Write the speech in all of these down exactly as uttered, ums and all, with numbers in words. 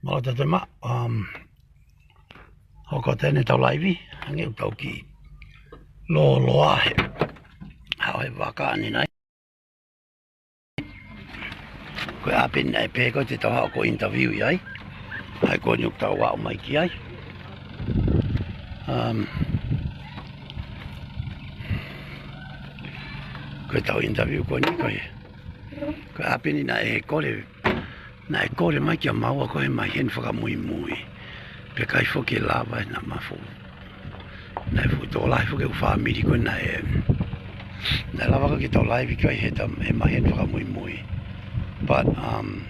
Mālō Tatema, um, hoko atu eni ʻetau laivi, hangē ʻoku tau kiʻi lōloa he, haʻu he vaka ni nai. Ko e ʻapi ni naʻe pehē ko ē te tau haʻu ʻo interview ai. ʻA ia ko eni ʻoku tau aʻu mai ki ai. Um, ko ʻetau interview ko eni ko e, ko e ʻapi ni naʻe kole, naʻe kole mai kia maua ko e ʻomai heni fakamuimui. Pea ʻikai foki ke lava ʻe naʻa mafu. Naʻe fuʻu tokolahi foki ʻeku fāmili ko ē naʻe, naʻe lava ko ē ke tau laivi ki ai he ta-, he ʻomai heni fakamuimui. But, um,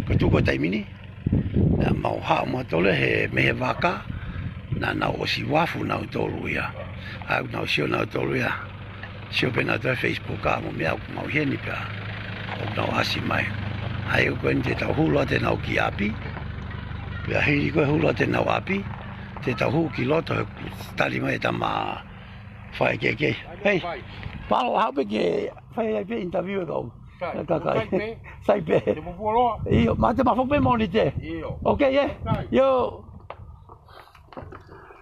ko e tuʻu ko ē taimi ni, naʻa mau haʻu mautolu he, mei he vaka, naʻa nau ʻosi uafu nautolu ia. ʻA ia ʻoku nau sio nautolu ia. Sio pē nautolu he Facebook ʻa mo meʻa ʻoku mau ʻi heni pea ʻoku nau ʻasi mai. ʻA ia ko eni te tau hulu atu ʻenau kiʻi ʻapi. Pea hili ko e hulu atu ʻenau ʻapi, te tau hū ki loto he ʻoku tali mai e tama fai ke ke. Hei, Palo, haʻu pē ke fai ai pē interview ʻe kau. Sai, ka kai. Sai pē. Sai pē. Te mo fuoloa. ʻIo, ma te ma foki pē Mōnite. ʻIo. Okay, ē? Sai. ʻIo.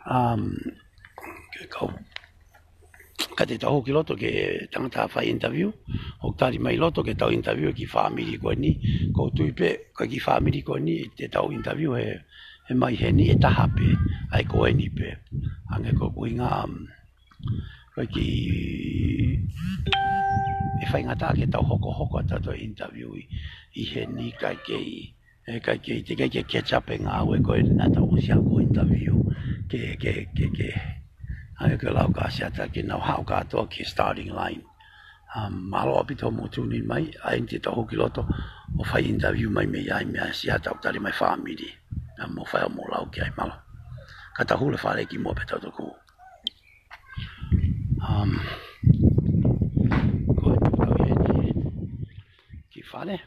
Um, ke kau. Ka te tau hū ki loto ki he tangata fai interview. ʻOku tali mai loto ke tau interview e kiʻi fāmili ko eni. ʻOku ou tui pē, ko e kiʻi fāmili ko eni, te tau interview he, he ʻomai heni ʻe taha pē. ʻA ia ko eni pē. Hangē ko ʻeku ʻuhinga, um, ko e kiʻi, ʻe faingataʻa ke tau hokohoko atu ʻetau interview ʻi, ʻi heni kae kei, ʻe kae kei, teʻeki ke catch up e ngāue ko ē naʻa tau ʻosi ʻalu ʻo interview. Ke, ke, ke, ke. ʻA ia ke lau ka Siata ke nau haʻu kātoa ki he starting line. Um, mālō ʻaupito hoʻomou tune in mai, ʻa eni te tau hū ki loto ʻo fai interview mai mei ai meia Siata ʻoku tali mai fāmili. Um, mou fai ʻo mou lau ki ai mālō. Ka tau hū he fale kimuʻa pea tau toki hū. Um, ko e tau eni ki fale.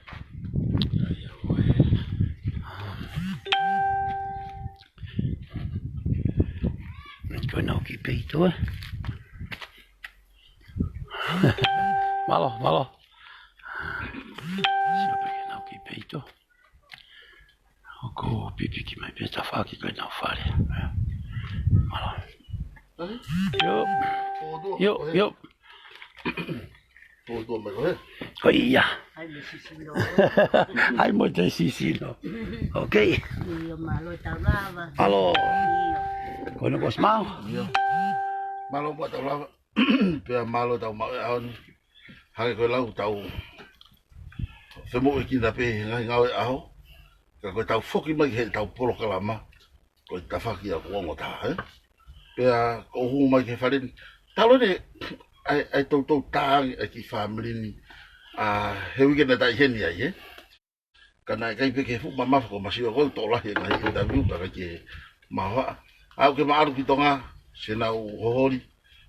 Um, ko ʻenau kiʻi peito, ē. Mālō, mālō. Sio pē ki heʻenau kiʻi peito. ʻOku pipiki mai pē tafaʻaki ko ʻenau fale. Mālō. ʻIo. ʻIo, ʻio. Ko ia. ʻAi mo e sisino. ʻAi mo e sisino. Okay. ʻIo, mālō tau lava. Mālō. ʻIo. Ko ena ko smile. ʻIo. Mālō mo tau lava. Pea mālō tau maʻu e ʻaho ni. Hangē ko e lau tau femoʻuekina pē he ngaahi ngāue ʻaho. Ka ko e tau foki mai ki heʻetau polokalama, ko e tafaʻaki ʻoku ongo taha, ē? Pea ko e hū mai ki he fale ni. Talu eni, ʻa e, ʻa e toutou tā ange ʻa e kiʻi fāmili ni, ʻa, he uike naʻa tau ʻi heni ai, ē? Ka naʻe ʻikai pē ke fuʻu mamafa ko e masiva ko e tokolahi e ngaahi interview ka ʻikai ke mahoaʻa. ʻAʻu ke ma ʻalu ki Tonga, siʻenau hoholi.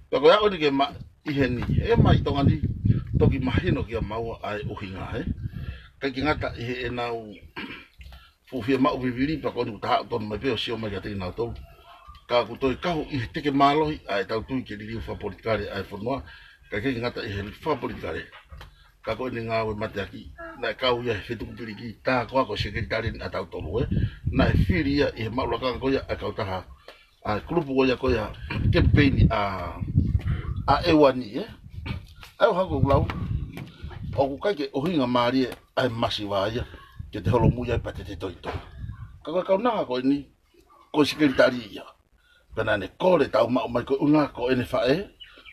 Pea ko e aʻu eni ke ma ʻi heni, ʻe ma ʻi Tonga ni, toki mahino kia maua ʻa e ʻuhinga, ē? ʻIkai ke ngata ʻi heʻenau fuʻu fiemaʻu vivili, pea ko eni ʻoku ta haʻu tonu mai pē ʻo sio mai kiate kinautolu. Ka ʻoku toe kau ʻi he teke mālohi ʻa ʻetau tui ke liliu fakapolitikale ʻa e fonua, ka ʻikai ke ngata ʻi he fakapolitikale. Ka ko ʻene ngāue mateaki, naʻe kau ia he fetuku piliki, tā ko ā ko e sekelitali ʻa tautolu, ē. Naʻe fili ia ʻi he maʻu lakanga ko ia ʻa e kautaha, ʻa e kulupu ko ia ko ia, kemipeini ʻa, ʻa ʻEua ni, ē. ʻA ia ʻoku ou lau, ʻoku ʻikai ke ʻuhinga mālie ʻa e masiva ia, ke te holomui ai pea te te toitoi. Ka ko e kaunanga ko eni, ko e sekelitali ia. Pea naʻa ne kole tau maʻu mai ko e ʻuhinga ko ʻene faʻē,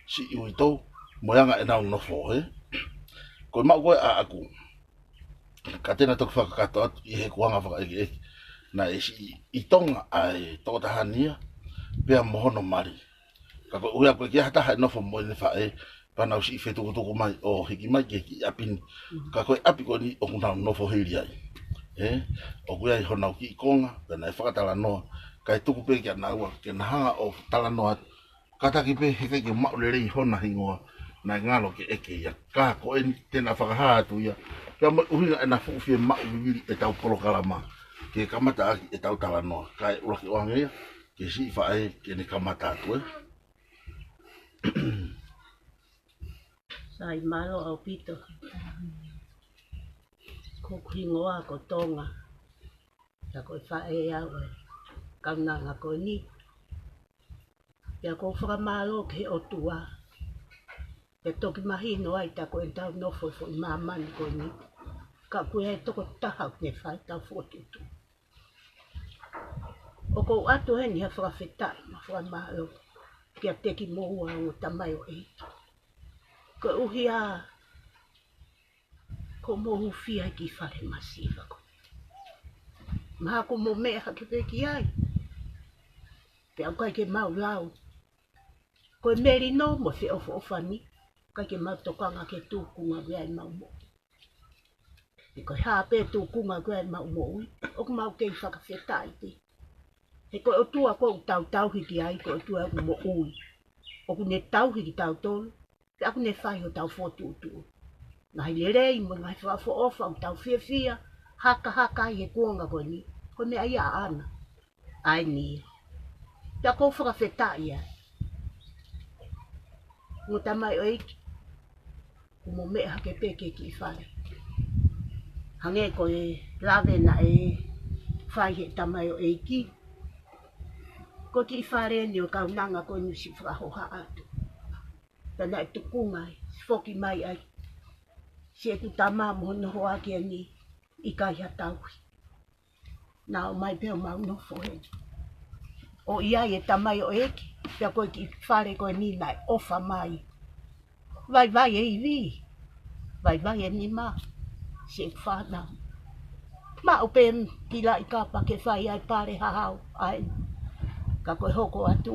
siʻi uitou, mo e anga ʻenau nofo, ē. Ko e maʻu ko ē ʻaʻaku. Ka te na toki fakakakato atu ʻi heʻeku anga fakaʻekeʻeke. Naʻe siʻi ʻi Tonga ʻa e tokotaha ni ia, pea mo hono mali. Ka ko e ʻuhinga ko e ʻikai ha taha ʻe nofo mo ʻene faʻē, pea nau siʻi fetukutuku mai ʻo hiki mai ki he kiʻi ʻapi ni. Ka ko e ʻapi ko eni ʻoku nau nofo hili ai. Ē, ʻoku ʻi ai honau kiʻi konga, pea naʻe fakatalanoa, kae tuku pē kia naua, ke na hanga ʻo talanoa atu. Kātaki pē he ʻikai ke maʻu lelei hona hingoa, naʻe ngalo ke ʻeke ia. Ka ko eni te na fakahā atu ia, pea mo e ʻuhinga ʻena fuʻu fiemaʻu vivili ʻetau polokalama, ke kamata ʻaki ʻetau talanoa. Kae ʻuluaki ʻoange ia, ke siʻi faʻē, ke ne kamata atu, ē. Sai mālō ʻaupito. Ko hoku hingoa ko Tonga. Pea ko e faʻē au ʻo e kaunanga ko eni. Pea ʻoku ou fakamālō ki he ʻOtua. Pea toki mahino ai tā ko ʻetau nofo he foʻi māmani ko eni. Ka ʻoku ʻi ai e tokotaha ʻoku ne fai ʻetau fokotuʻutuʻu. ʻOku ou ʻoatu heni ha fakafetaʻi mo e fakamālō kiate kimoua ongo tamaioʻeiki. Koeʻuhi ā ko hoʻomou hūfia he kiʻi fale masiva ko eni. Mahalo kuo mou meʻa hake pē ki ai. Pea ʻoku ʻikai ke mau lau ko e melino mo e feʻofoʻofani, ʻikai ke mau tokanga ki he tūkunga ʻoku ʻi ai ʻemau moʻui. He ko e hā pē tūkunga ʻoku ʻi ai ʻemau moʻui, ʻoku mau kei fakafetaʻi pē. He ko e ʻOtua ʻoku tau tauhi ki ai, ko e ʻOtua ʻoku moʻui. ʻOku ne tauhi kitautolu, pea ʻoku ne fai hotau fokotuʻutuʻu. Ngaahi lelei mo e ngaahi fakaʻofoʻofa ʻoku tau fiefia, hakahaka ai he kuonga ko eni, ko e meʻa ia ʻaʻana. ʻA eni ia. Pea ʻoku ou fakafetaʻi ai. Ongo tamaioʻeiki, kuo mou meʻa hake pē ki he kiʻi fale. Hangē ko e lave naʻe fai ʻe he tamaioʻeiki. Ko e kiʻi fale eni ʻo e kaunanga ko eni, siʻi fakahoha atu. Pea naʻe tuku mai, foki mai ai siʻeku tama mo hono hoa ki heni, ʻikai ha tauhi. Naʻa ō mai pē ʻo mau nofo heni. ʻOku ʻi ai e tamaioʻeiki, pea ko e kiʻi fale ko eni naʻe ʻofa mai. Vaivai e ivi, vaivai e nima, siʻeku fānau. Maʻu pē kiʻi laʻi kapa ke fai ai e pale hahau ʻa ē. Ka ko e hoko atu,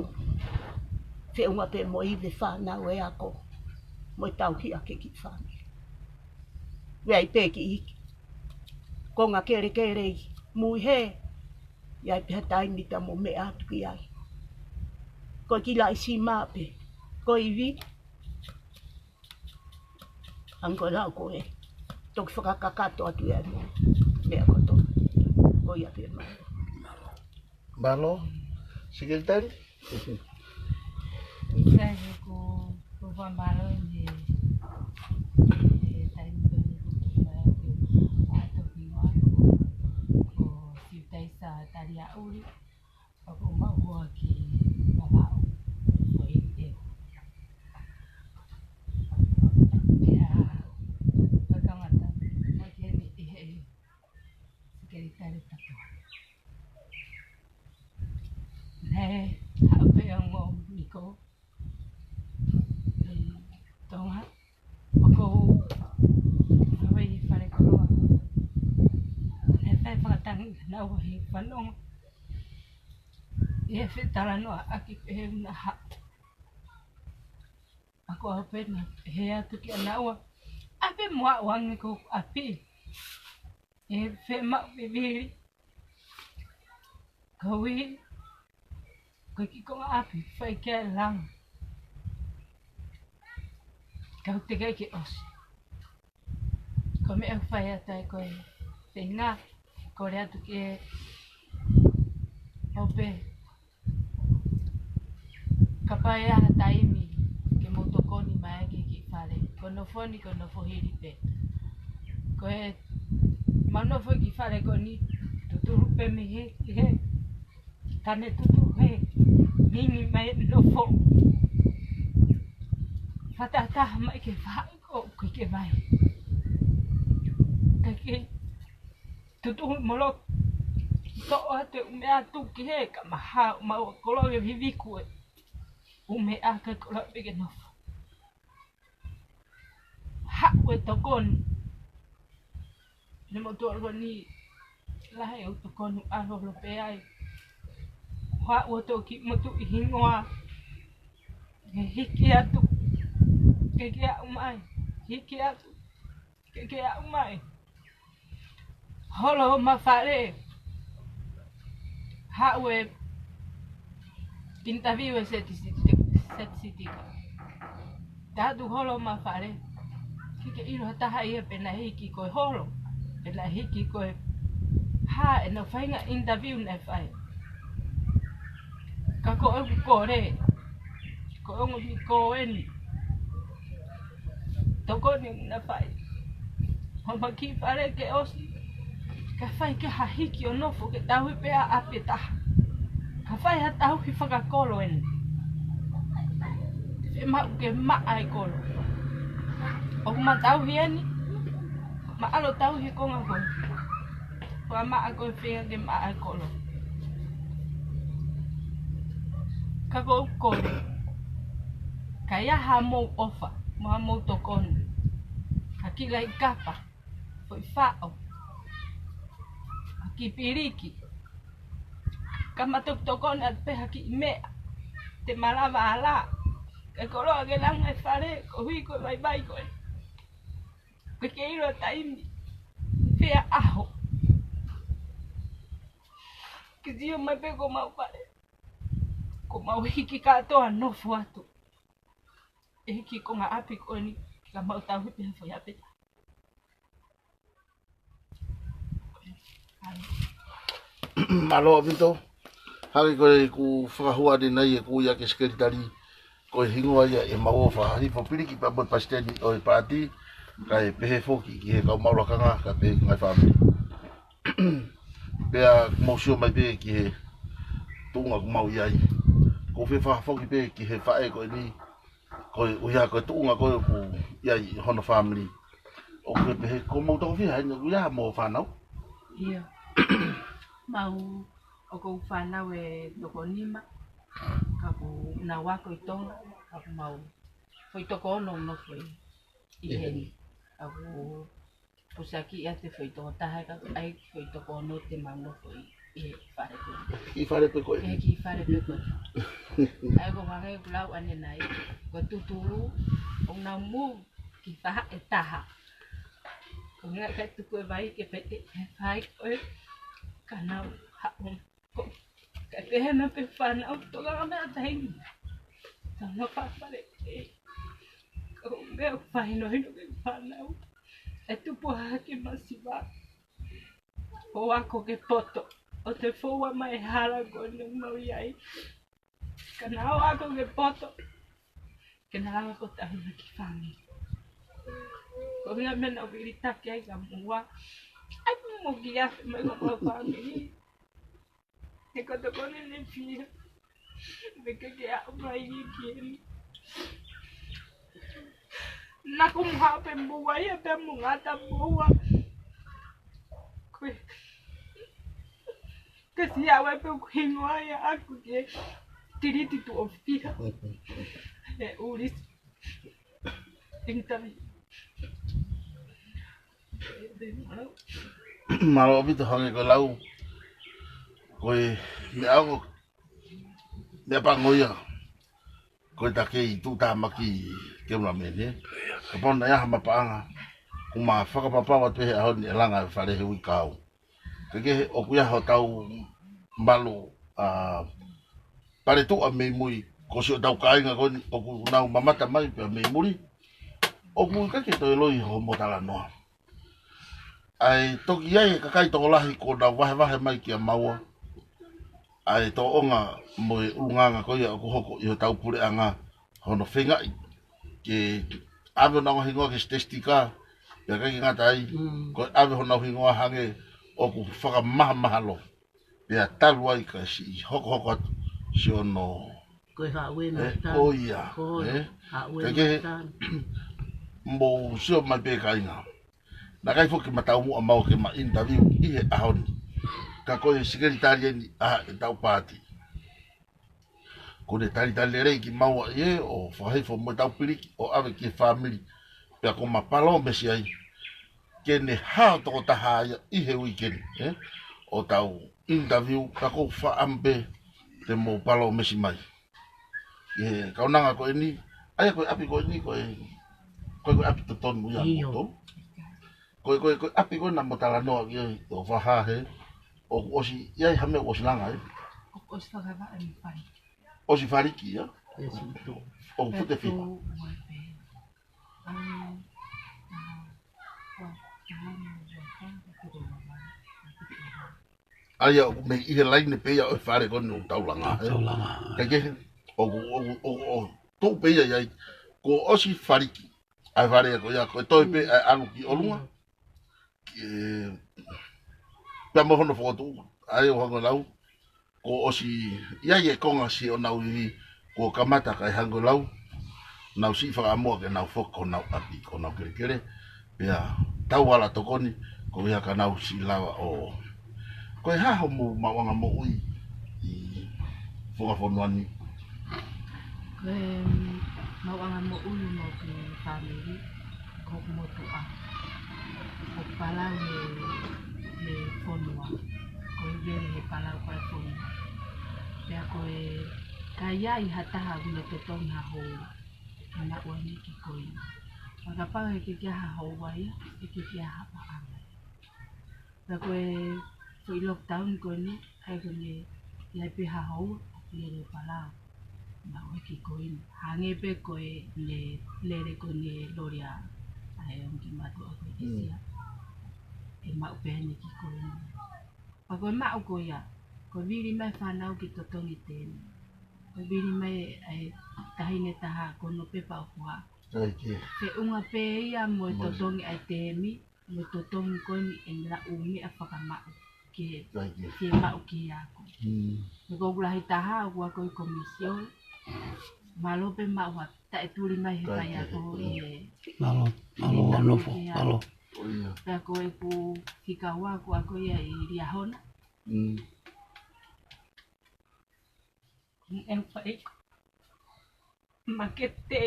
feʻunga pē mo e ivi e fānau, e ako mo e tauhi ʻa e kiʻi fāmili. ʻI ai pē kiʻi konga kelekele ʻi mui hē, ʻi ai pē ha taimi te mou meʻa atu ki ai. Ko e kiʻi laʻi sima pē, ko e ivi. Hangē ko e lau ko ē, toki fakakakato atu ia mo e meʻa kotoa. Ko ia pē, mālō. Mālō, Sekelitali. Sai, ʻoku ou fakamālō he, he taimi ko eni kuo kiʻi mai ʻo toki mai ko, ko Siutaisa Taliaʻuli. ʻOku mau hoa ki Vavaʻu, ko e ʻEu. Pea, ʻoku ou kamata mai ki heni ʻi he Sekelitali kātoa. Naʻe haʻu pē ongo miko ʻi Tonga, ʻoku ou ʻi he falekoloa. Naʻe fai fakatangi naua he fanongo ʻi he fetalanoaʻaki pē he unaha. ʻOku ou pehē atu kia naua, ʻa pē mo au ange ko ʻapi. ʻE fē maʻu vivili. Ko ui, ko e kiʻi konga ʻapi, fai ke langa. Kau teʻeki ke ʻosi. Ko e meʻa ʻoku fai atu ai ko e feinga, kole atu ke ope. Kapau ʻe ʻi ai ha taimi ke mou tokoni mai ki he kiʻi fale. Ko e nofo ni, ko e nofo hili pē. Ko e mau nofo he kiʻi fale ko eni, tutulu pē mei he, he. Ka ne tutulu he, mimi mai e nofo. Fatataha mai ke fai ko ke ke mai. Ka ke tutu molo. Toʻo atu e ʻū meʻa atu ki he ka maha mau kolo ke viviku e ʻū meʻa ka kolo pē ke nofo. Haʻu e tokoni. Ne mo tuʻa lua ni lahi e ʻū tokoni ʻalu ʻalu pē ai. Haʻu e toki motu ʻi hingoa. Ke hiki atu. Ke ke aʻu mai. Hiki atu. Ke ke aʻu mai. Holo ma fale. Haʻu e interview e seti siti, seti siti. Tatu holo ma fale. Ke ke ʻilo ha taha ia pe naʻe hiki ko e holo. Pe naʻe hiki ko e hā ʻena faʻahinga interview naʻe fai. Ka ko e kole. Ko e ongo mi ko eni. Tokoni naʻe fai. Homa ki fale ke ʻosi. Ka fai ke ha hiki ʻo nofo ke tauhi pē ʻa ʻapi ʻe taha. Ka fai ha tauhi fakakolo eni. Te maʻu ke maʻa e kolo. ʻOku ma tauhi eni. Ma ʻalu tauhi konga ko ē. Ko e maʻa ko e feinga ke maʻa e kolo. Ka ko u kole. Ka ʻi ai ha mou ʻofa, mo ha mou tokoni. Ha kiʻi laʻi kapa, foʻi faʻo, ha kiʻi piliki. Ka ma toki tokoni atu pē ha kiʻi meʻa, te ma lava ʻo ala. Ka koloa ke langa e fale, ko hui ko e vaivai ko ē. Ko e ke ʻilo taimi, pea ʻaho. Ke sio mai pē ko mau fale. Ko mau hiki kātoa nofo atu. ʻE hiki konga ʻapi ko eni, ka mau tauhi pē ha foʻi ʻapi. Mālō ʻaupito. Hangē ko ʻeku fakahua ʻanenai ʻeku ui ʻaki e sekelitali, ko e hingoa ia ʻemau ʻofa, Hifo Piliki pea mo e palesiteni ʻo e paati, kae pehē foki ki he kau maʻu lakanga, kae pehē ki he ngaahi fāmili. Pea mou sio mai pē ki he tuʻunga ʻoku mau ʻi ai. ʻOku ou fie fakafoki pē ki he faʻē ko eni, ko e ʻuhinga ko e tuʻunga ko ē ʻoku ʻi ai hono fāmili. ʻOku ou pehē, ko mou toko fiha eni, ʻoku ʻi ai hamou fānau? ʻIo. Mau, ʻoku ou fānau ʻe toko nima, ka ʻoku nau ako ʻi Tonga, ka ʻoku mau foʻi toko ono ʻoku nofo ʻi, ʻi heni. Ka ʻoku pusa ki ʻa e foʻi toko taha, ka ʻai foʻi toko ono te mau nofo ʻi, ʻi he fale ko ē. ʻI he fale pē ko ē. ʻI he kiʻi fale pē ko ē. ʻA ia ko e hangē ʻeku lau ʻanenai, ko e tutulu, ʻoku nau mou ki faʻē ʻe taha. Ko e ngaahi kai tuku e vai ke pete, he fai ko ē, ka nau haʻu. Ko, ka pehē na pē fānau, toka ka meʻa taimi. Tau na fafale, ē. Ko meʻa fai no hino ke fānau. ʻE tupu hake masiva. ʻO ako ke poto. ʻO te foua mai hala ko eni ʻoku mau ʻi ai. Ka nau ako ke poto. Ke na lava ko tahuna ki fāmili. Ko e meʻa naʻa ku vilitaki ai ka mua. ʻAi mo ki afe mai ko mau fāmili. He ko tokoni ne fia. Me ke ke aʻu mai ki heni. Naʻa ku muha pe mua ia pe mu ngata mua. Ko e. Ke si awe pe ku hingoa ia ʻaku ke. Tiliti tu o fia. E uri. Intavi. Mālō ʻaupito hangē ko e lau. Ko e meʻa ʻoku, meʻa pango ia. Ko e takei tuʻutāmaki ke una mene. Kapau naʻe ʻi ai ha mapaʻanga. Kuo ma fakapapau atu he ʻaho ni ʻe langa e fale he uike kahaʻu. Ke kehe ʻoku ʻi ai hotau malu, ʻa, paletuʻa mei mui, ko siʻotau kāinga ko eni, ʻoku nau mamata mai pea mei muli. ʻOku ʻikai ke toe loi hoʻomo talanoa. ʻAi toki ʻi ai e kakai tokolahi kuo nau vahevahe mai kia maua. ʻAi tōʻonga mo e ʻulungaanga ko ia ʻoku hoko ʻi hotau puleʻanga hono feingaʻi. Ke ʻave honau hingoa ki he sitesitika, pea ʻikai ke ngata ai, ko e ʻave honau hingoa hangē ʻoku fakamahamahalo. Pea talu ai ka siʻi hokohoko atu, siʻono. Ko e haʻu ē ē, matana. Ko ia, ko ē. Haʻu ē matana. Mou sio mai pē kāinga. Naʻe ʻikai foki ma taumuʻa maua ke ma interview ʻi he ʻaho ni. Ka ko e sekelitali eni ʻa ʻetau paati. Kuo ne talitali lelei kimaua ʻi he ʻo fakahifo mo ʻetau piliki ʻo ʻave ki he fāmili. Pea ko ma palōmesi ai. Ke ne hao tokotaha ia ʻi he uike ni, ē? ʻO tau interview ka ko faʻa mpe te mou palōmesi mai. ʻI he kaunanga ko eni, ʻa ia ko e ʻapi ko eni, ko e, ko e, ko e ʻapi totonu ia ʻio. Moutolu. Ko e, ko e, ko e ʻapi ko ena mo talanoa ki ai, ʻo faha he, ʻoku ʻosi, ʻi ai ha meʻa ʻoku ʻosi langa, ē? ʻOku ʻosi fakavaʻe mo fai. ʻOsi faliki, ia? ʻOsi tu. ʻOku fute fiha. ʻA ia ʻoku mei ʻi he laine pē ia ʻo e fale ko eni ʻoku tau langa, ē? Tau langa. Kae kehe, ʻoku, ʻoku, ʻoku, ʻoku, tau pē ia ʻi ai, kuo ʻosi faliki. ʻA e fale ko ia, ko e toe pē, ʻa e ʻalu ki ʻolunga. Ke Pea mo hono fokotuʻu ʻa e ʻo Hangolau, kuo ʻosi ʻi ai e konga siʻonau ivi kuo kamata kae Hangolau, nau siʻi fakaʻamu ke nau foki ki honau ʻapi, ki honau kelekele, pea tau ala tokoni, ko ia ka nau siʻi lava ʻo. Ko e hā hoʻomou maʻuʻanga moʻui ʻi he fonua ni? Ko e maʻuʻanga moʻui ʻa hoku fāmili, ko hoku motuʻa ʻoku palau he, he fonua. Ko e veli he palau ko e fonua. Pea ko e, ka ʻi ai ha taha ʻoku ne totongi ha houa, ʻe maʻu ange ki ko eni. Pea kapau ʻe ʻikai ke ʻi ai ha houa ia, ʻe ʻikai ke ʻi ai ha paʻanga. Pea ko e foʻi lockdown ko eni, ʻa ia ko eni, ʻi ai pē ha houa, ʻoku lele palau. Maʻu ange ki ko eni. Hangē pē ko e lele ko eni loli ʻa, ʻa e ongo kiʻi mātuʻa ko e Mm. ʻEsia. ʻE maʻu pē ange ki ko eni. Pea ko e maʻu ko ia, ko e vili mai fānau ke totongi tēmi. Ko e vili mai ʻa e taʻahine taha ko hono pepa ʻoku hā. ʻIkai ke. Feʻunga pē ia mo e Mo e. totongi ʻa e tēmi, mo e totongi ko eni ʻe ngila ʻū meʻa fakamaʻu ke, ʻIkai ke. ke maʻu ki he ako. Mm. He ko ʻeku lahi taha ʻoku ako ʻi Komisiolo. Mālō pē maʻu ha taʻetuli mai he ʻIkai ke. faiako ʻi he Mālō, mālō, ʻi he nofo, ki he mālō. ako. ʻO ia. Pea ko ʻeku fika ua ʻoku ako ia ʻi Liahona. Mm. ʻE fai. Makete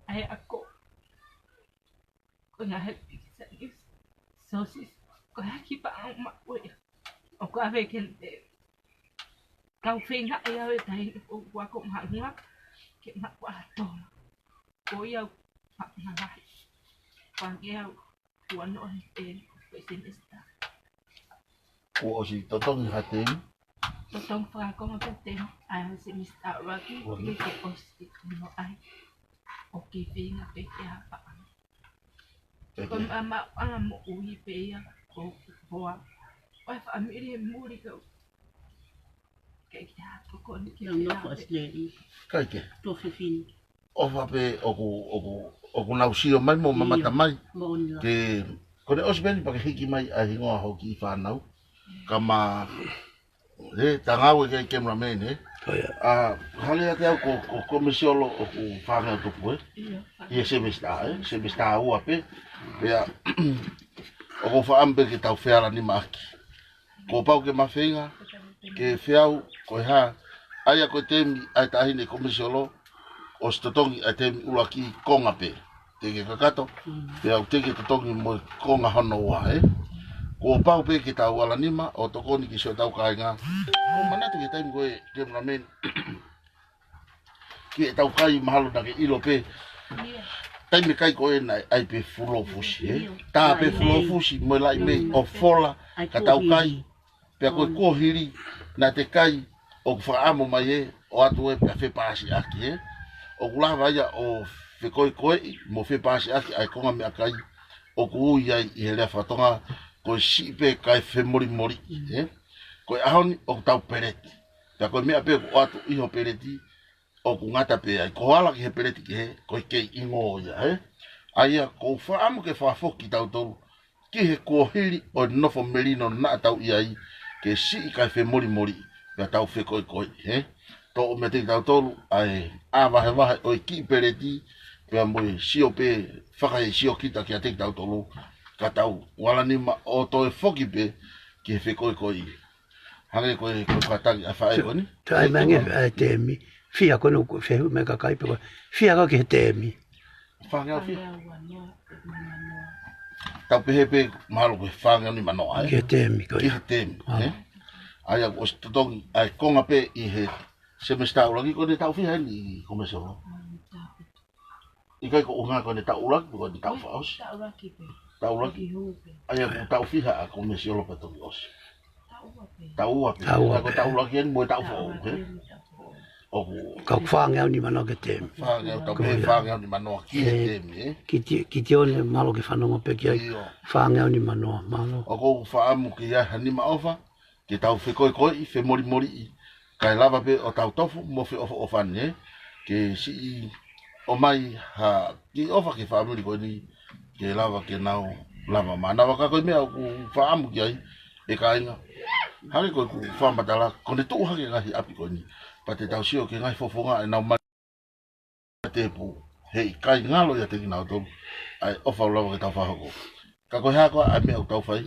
ʻa e ako. Ko e ngaahi pikisa ni. Sosis. Ko e haki pa au ma ue. ʻOku ʻave ke te. Kau feinga ʻe au e tahi ʻoku ako maʻunga. Ke maʻu ʻa tola. Ko ia ʻoku maʻunga lahi. Pange au. Ua noa he te, ko e semester. Kuo ʻosi totongi ha tēmi? Totongi fakakonga pē tēmi, ʻa e semester ʻuluaki, Ua. ke ke ʻosi, no ai. ʻOku feinga pē ke hapa. Peke. Ko e ma, maʻuʻanga moʻui pē ia, ko, ko a. ʻO e fāmili he muli ko. Ke ke hapa ko ni ke Nau ke nofo hapa. Australia. ʻIkai ke. Tuʻo fefine. ʻOfa pē ʻoku, ʻoku, ʻoku nau sio mai mo mamata Ia. mai. Mo ni la. Ke, ko ʻene ʻosi pē eni pea ke hiki mai ʻa e hingoa hoʻo kiʻi fānau. Ka ma, he, tangau e kei cameraman, he. ʻO ia. ʻA, hale ate au ko, ko, ko Komisiolo ʻoku fāngeau tupu, he. Ia. ʻI he semester, he. Semester ua pē. Pea, ʻoku ou fakaʻamu pē ke tau feala nima ʻaki. Kuo pau ke ma feinga, ke feau, ko e hā, ʻa ia ko e tēmi, ʻa e taʻahine Komisiolo, ʻosi totongi ʻa e tēmi ʻuluaki konga pē. Teʻeki kakato, Mm. pea ʻoku teʻeki totongi mo e konga hono ua, he. Kuo pau pē ke tau ala nima, ʻo tokoni ki siʻotau kāinga. ʻO manatu ki he taimi ko e, cameraman. Ki heʻetau kai mahalo naʻa ke ʻilo pē. Ia. Taimi kai ko ē naʻe ʻai pē fulo fusi, he. Ia. Tā pē Laʻi fulo mei. fusi, mo e laʻi mei, Mm. ʻo fola, Ai ka tau kuohili. kai. Pea ko e Mm. kuohili, naʻa te kai, ʻoku fakaʻamu mai ē, ʻo atu ē pea fepaasi ʻaki ē. ʻOku lava ia ʻo fekoekoeʻi, mo fepaasi ʻaki ʻa e konga meʻakai, ʻoku ui ai ʻi he lea fakatonga, ko e siʻi pē kae femolimoli, Mm. ē. Ko e ʻaho ni, ʻoku tau peleti. Pea ko e meʻa pē ʻoku ʻoatu ʻi ho peleti, ʻoku ngata pē ai. Ko e ala ki he peleti ki he, ko e kei ʻingo ia, ē. ʻA ia, ʻoku ou fakaʻamu ke fakafoki tautolu ki he kuohili ʻo e nofo melino naʻa tau ʻi ai, ke siʻi kae femolimoli, pea tau fekoekoeʻi, ē. Toʻo meiate kitautolu, ʻa e, ʻa vahevahe ʻo e kiʻi peleti, pea mo e sio pē, fakaesiokita kiate kitautolu, ka tau ala nima ʻo toe foki pē, ki he fekoekoeʻi. Hangē ko e, ko e kātaki ʻa e faʻē ko eni. Toe ʻai mai ange ʻa e tēmi. Fiha ko eni ʻoku fehuʻi mai kakai pe ko e fiha ko ē ki he tēmi. Fāngeau fiha. Tau pehē pē mahalo ko e fāngeau nimanoa, ē? Ki he tēmi ko ē. Ki he tēmi, Ah. ē? ʻA ia kuo ʻosi totongi, ʻa e konga pē ʻi he semester ʻuluaki ko eni taʻu fiha eni Komisiolo. ʻIkai ko e ʻuhinga ko eni taʻu ʻuluaki, ko eni taʻu fakaʻosi. Taʻu ʻuluaki pē. Taʻu ʻuluaki. Ki hū pē. ʻA ia ko e taʻu fiha ʻa Komisiolo pea toki ʻosi. Taʻu ua pē. Taʻu ua pē. Taʻu ua ʻA ia ko e pē. taʻu ʻuluaki eni mo e taʻu Taʻu foʻou, ʻuluaki ē? eni taʻu foʻou. ʻOku. Ka ʻoku fāngeau nimanoa ki he tēmi. Fāngeau, taʻu Ko pē ia. fāngeau nimanoa ki he Ē, tēmi, ē? Kiti, kiti one, mālō ke fanongo pē ki ai. ʻIo. Fāngeau nimanoa, mālō. ʻOku ou fakaʻamu ke ʻi ai ha nima ʻofa, ke tau fekoekoeʻi, femolimoliʻi, kae lava pē ʻo tau tofu mo feʻofoʻofani, ē? Ke siʻi ʻomai ha kiʻi ʻofa ki he fāmili ko eni, ke lava ke nau lava mānava. Ka ko e meʻa ʻoku ou fakaʻamu ki ai, ʻe kāinga, Hangē ko ʻeku fakamatala, ko ʻene tuʻu hake ngaahi ʻapi ko eni. Pea te tau sio ki he ngaahi fofonga ʻenau mali tepu. He ʻikai ngalo ia te kinautolu ʻa e ʻofa ʻoku lava ke tau fakahoko. Ka ko e hā koā ʻa e meʻa ʻoku tau fai,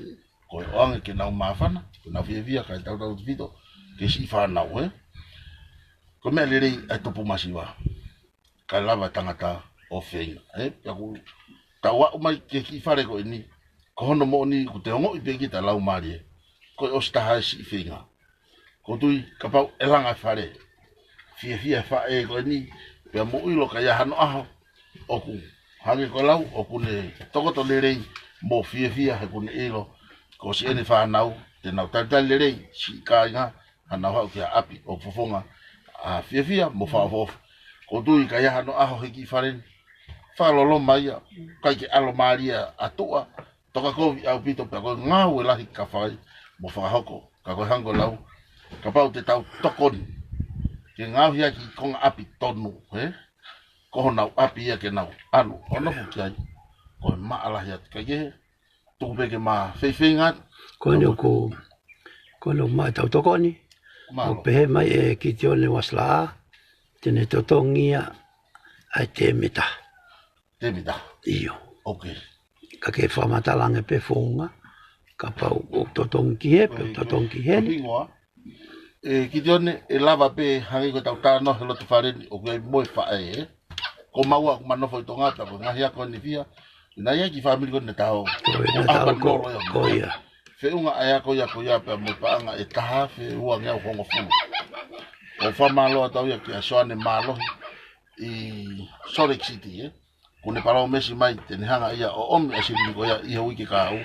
ko e ʻoange ke nau māfana, ke nau fiefia, kae tautautefito ki he siʻi fānau, ē? Ko e meʻa lelei ʻa e tupu masiva, kae lava e tangata ʻo feinga, ē? Pea ʻoku tau aʻu mai ki he kiʻi fale ko eni, ko hono moʻoni ʻoku te ongoʻi pē kita laumālie, ko e ʻosi taha e siʻi feinga. ʻOku ou tui kapau ʻe langa e fale, fiefia e faʻē ko eni, pea mou ʻilo ka ʻi ai hano ʻaho ʻoku hangē ko e lau, ʻoku ne tokoto lelei mo fiefia he ʻoku ne ʻilo ko siʻene fānau te nau talitali lelei siʻi kāinga, hanau haʻu ki ha ʻapi ʻoku fofonga ʻa e fiefia mo fakaʻofoʻofa. ʻOku ou tui ka ʻi ai hano ʻaho he kiʻi fale ni, fakaloloma ia, ʻikai ke ʻalomālie ʻa tuʻa, tokakovi ʻaupito pea ko e ngāue lahi ka fai mo fakahoko, ka ko e hangē ko e lau, kapau te tau tokoni ke ngaohi ʻaki konga ʻapi tonu, ē? Ko honau ʻapi ia ke nau ʻalu ʻo nofo ki ai, ko e maʻa lahi atu. Kae kehe, tuku pē ke ma feifeinga atu. Ko eni ʻoku, ko eni ʻoku ma tau tokoni, ʻo pehē mai ʻe Kitione Uasilaʻā, te ne totongi ia ʻa e tēmita. Tēmita. ʻIo. Ok. Ka ke fakamatala ange pē founga, kapau ʻoku totongi ki hē, pe ʻoku totongi ki heni. Hingoa. ʻE Kitione, ʻe lava pē hangē ko ʻetau talanoa he loto fale ni ʻoku ʻi ai mo e faʻē, ē? Ko maua ʻoku ma nofo ʻi Tonga pea ko e ngaahi ako eni fia, ʻi ai e kiʻi fāmili ko eni tau. Ko ia, ʻo tau ʻapanolo ia. Ko ia. Feʻunga ʻa e ako ia ko ia pea mo e paʻanga ʻe taha afe uangeau hongofulu. ʻOku fakamālō atu au ia kia Soane Mālohi ʻi Salt Lake City, ē? ʻOku ne palōmesi mai te ne hanga ia ʻo ʻomi ʻa e silini ko ia ʻi he uike kahaʻu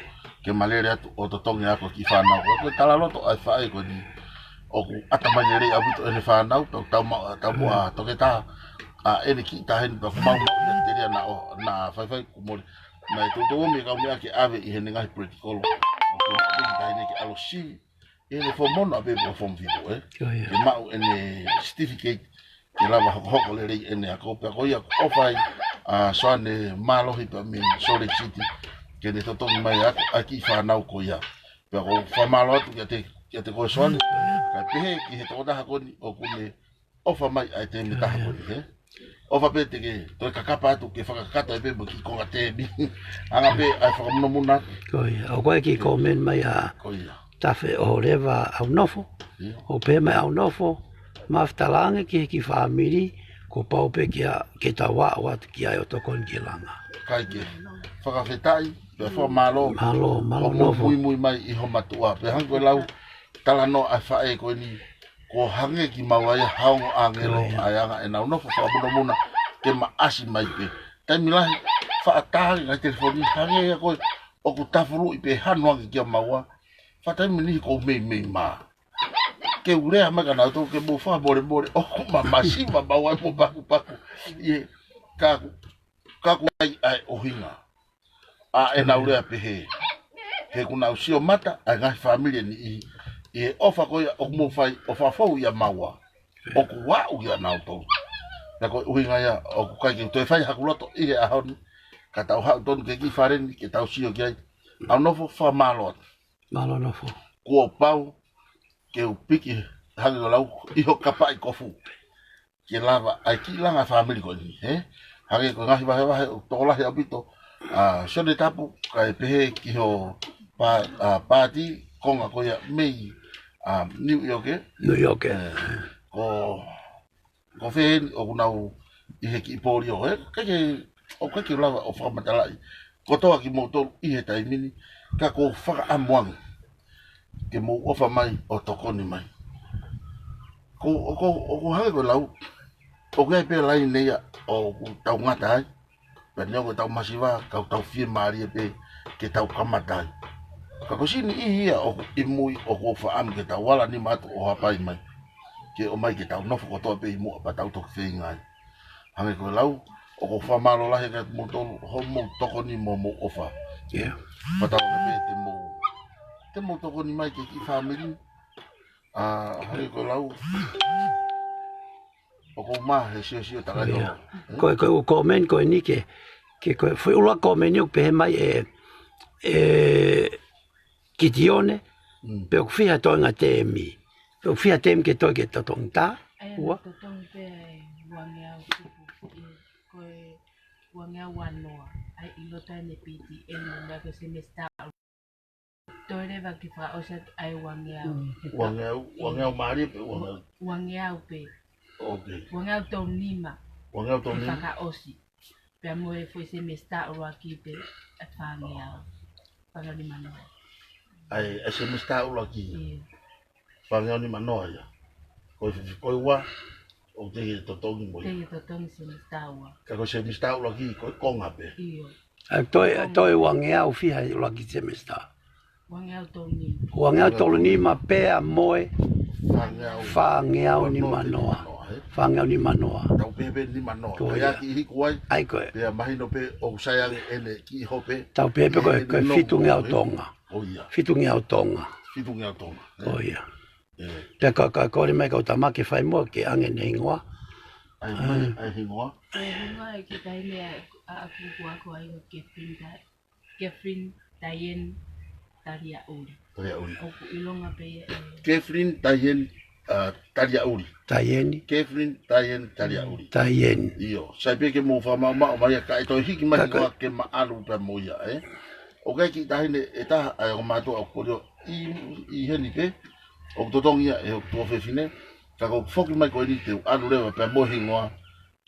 ke ma lele atu ʻo totongi ako kiʻi fānau. Ko e talaloto ʻa e faʻē ko eni ʻoku ʻatamai lelei ʻaupito ʻene fānau, tau, tau ma-, tau muʻa toketā ʻa ʻene kiʻi taha eni pea ʻoku maumau ia telia na ʻo, na faifai kuo mole. Naʻe toutou ʻomi e kau meʻa ke ʻave ʻi heʻene ngaahi puletikolo. ʻOku ne kiʻi taha eni ke ʻalu ʻo sivi ʻi heʻene form ono ʻa pē pe ko e form fitu, ē? Ko ia. Ke maʻu ʻene certificate ke lava hokohoko lelei ʻene ako. Pea ko ia ʻoku ʻofa ai ʻa Soane Mālohi pea mei Salt Lake City ke ne totongi mai ʻa e ako ʻa e kiʻi fānau ko ia. Pea ʻoku ou fakamālō atu kiate, kiate koe Soane, kae pehē ki he tokotaha ko eni ʻoku ne ʻofa mai ʻa e tēmita ko eni, ē? ʻOfa pē te ke toe kakapa atu ke fakakakato ai pē mo e kiʻi konga tēmi. Anga pē ʻa e fakamunamuna. Ko ia, ʻoku ʻi ai e kiʻi comment mai ʻa Tafe ʻo Leva ʻAunofo. ʻIo. ʻOku pehē mai ʻAunofo, ma fetalange ki he kiʻi fāmili, kuo pau pē ke, ke tau aʻu atu ki ai ʻo tokoni ki he langa. Kae kehe, fakafetaʻi, pea fakamālō. Mālō, mālō ʻoku mou muimui mai ʻi ho mātuʻa. Pea hangē ko e lau talanoa ʻa e faʻē ko eni, kuo hangē kimaua ia ha ongo ʻāngelo ʻa e anga ʻenau nofo fakamunamuna ke ma ʻasi mai pē. Taimi lahi, faʻa tā ange ngaahi telefoni, hangē ia ko ē ʻoku tafuluʻi pē hanu ange kia maua. Faʻa taimi niʻihi ʻoku ou meimei mā. Ke u lea mai kia nautolu ke mou fakamolemole, ʻoku ma masiva maua mo pakupaku. ʻIo, ka ʻoku, ka ʻoku ʻi ai ʻa e ʻuhinga ʻa ʻenau lea pehē. He ʻoku nau sio mata ʻa e ngaahi fāmili ʻe niʻihi ʻi he ʻofa ko ia ʻoku mou fai ʻo fakafou ʻia maua. ʻOku aʻu kia nautolu. Pea ko e ʻuhinga ia ʻoku ʻikai ke u toe fai haku loto ʻi he ʻaho ni. Ka tau haʻu tonu ki he kiʻi fale ni ke tau sio ki ai. ʻAunofo, fakamālō atu. Mālō Nofo. Kuo pau ke u piki hangē ko e lau ʻi ho kapaʻi kofu ke lava ʻa e kiʻi langa fāmili ko eni, ē? Hangē ko e ngaahi vahevahe ʻoku tokolahi ʻaupito ʻa Sione Tapu kae pehē ki ho pā-, ʻa, pāti konga ko ia mei, ʻa, New York, ē? New York, ē. Ē, ko, ko fē eni ʻoku nau ʻi he kiʻi polio, ē? ʻIkai ke, ʻoku ʻikai ke u lava ʻo fakamatalaʻi kotoa kimoutolu ʻi he taimi ni, ka ʻoku ou fakaʻamu ange ke mou ʻofa mai ʻo tokoni mai. Ko, ʻoku, ʻoku hangē ko e lau, ʻoku ʻi ai pē laine ia ʻoku tau ngata ai, pea neongo ʻetau masiva, ka ʻoku tau fiemālie pē ke tau kamata ai. Ka ko e siʻi niʻihi ia ʻoku ʻi mui ʻoku ou fakaʻamu ke tau ala nima atu ʻo hapai mai. Ke ʻomai ke tau nofo kotoa pē ʻi muʻa pea tau toki feinga ai. Hangē ko e lau, ʻoku ou fakamālō lahi kia moutolu, hoʻomou tokoni mo hoʻomou ʻofa. ʻIo. Pea tau pē te mou, te mou tokoni mai ki he kiʻi fāmili. ʻA, hangē ko e lau, ʻoku ou mā he siosio takai ʻIo. Ko e, ko e ʻū comment ko eni ke, ke ko e foʻi ʻuluaki comment ʻoku pehē mai ʻe, ʻe Kitione, Mm. Pe ʻoku fiha toenga temi. Pe ʻoku fiha temi ke toe ke totongi tā? ʻE, ua? Totongi pē ʻa e uangeau tupu. ʻE, ko e uangeau uanoa. ʻA e ʻilo ʻe he P T M mo e meʻa ko e semesitā. Toe leva ke fakaʻosi atu ʻa e uangeau. Mm. Uangeau, uangeau mālie pe uangeau? Uangeau pē. Ok. Uangeau tolu nima. Uangeau tolu nima. Fakaʻosi. Pea mo e foʻi semesitā ʻuluaki pē ʻa e fāngeau. Fāngeau nimanoa. ʻA e, ʻa e semesitā ʻuluaki. ʻIo. Fāngeau nimanoa ia. Ko e, ko e ua, ʻoku teʻeki totongi mo ia. Teʻeki totongi semesitā ua. Ka ko e semesitā ʻuluaki, ko e konga pē. ʻIo. ʻA e toe, toe uangeau fiha ʻuluaki semesitā? Uangeau tolu nima. Uangeau tolu nima pea mo e fāngeau, fāngeau nimanoa. Fāngeau nimanoa, ē? Fāngeau nimanoa. Tau pehē pē nimanoa. Ko ia. Ka ʻi ai e kiʻi hikuʻi ai. ʻAi ko ē. Pea mahino pē ʻoku sai ange ʻene kiʻi hope. Tau pehē pē ko e, ko e fitungeau tonga. Ko ia. Fitungeau tonga. Fitungeau tonga, ē? Ko ia. ʻE. Pea ka, ka kole mai kau tama ke fai muʻa ke ʻange ʻene hingoa. ʻAi mai, ʻai hingoa. ʻAi hingoa ʻe he kiʻi taʻahine ʻa, ʻa, ʻa kuku ako ai ko Catherine Ta-, Catherine Diane Taliaʻuli. Taliaʻuli. ʻOku ʻilonga pē ia ʻe. Catherine Diane, ʻa, Taliaʻuli. Diane. Catherine Diane Taliaʻuli. Diane. ʻIo, sai pē ke mou fakamaʻumaʻu mai ia kae toe hiki mai hingoa ke maʻalu pē mo ia, ē? ʻOku ʻi ai e kiʻi taʻahine ʻe taha ʻa e ongo mātuʻa ʻoku kole ʻo ʻi, ʻi heni pē, ʻoku totongi ia ʻe hoku tuofefine, ka ko e foki mai ko eni te u ʻalu leva pea mo e hingoa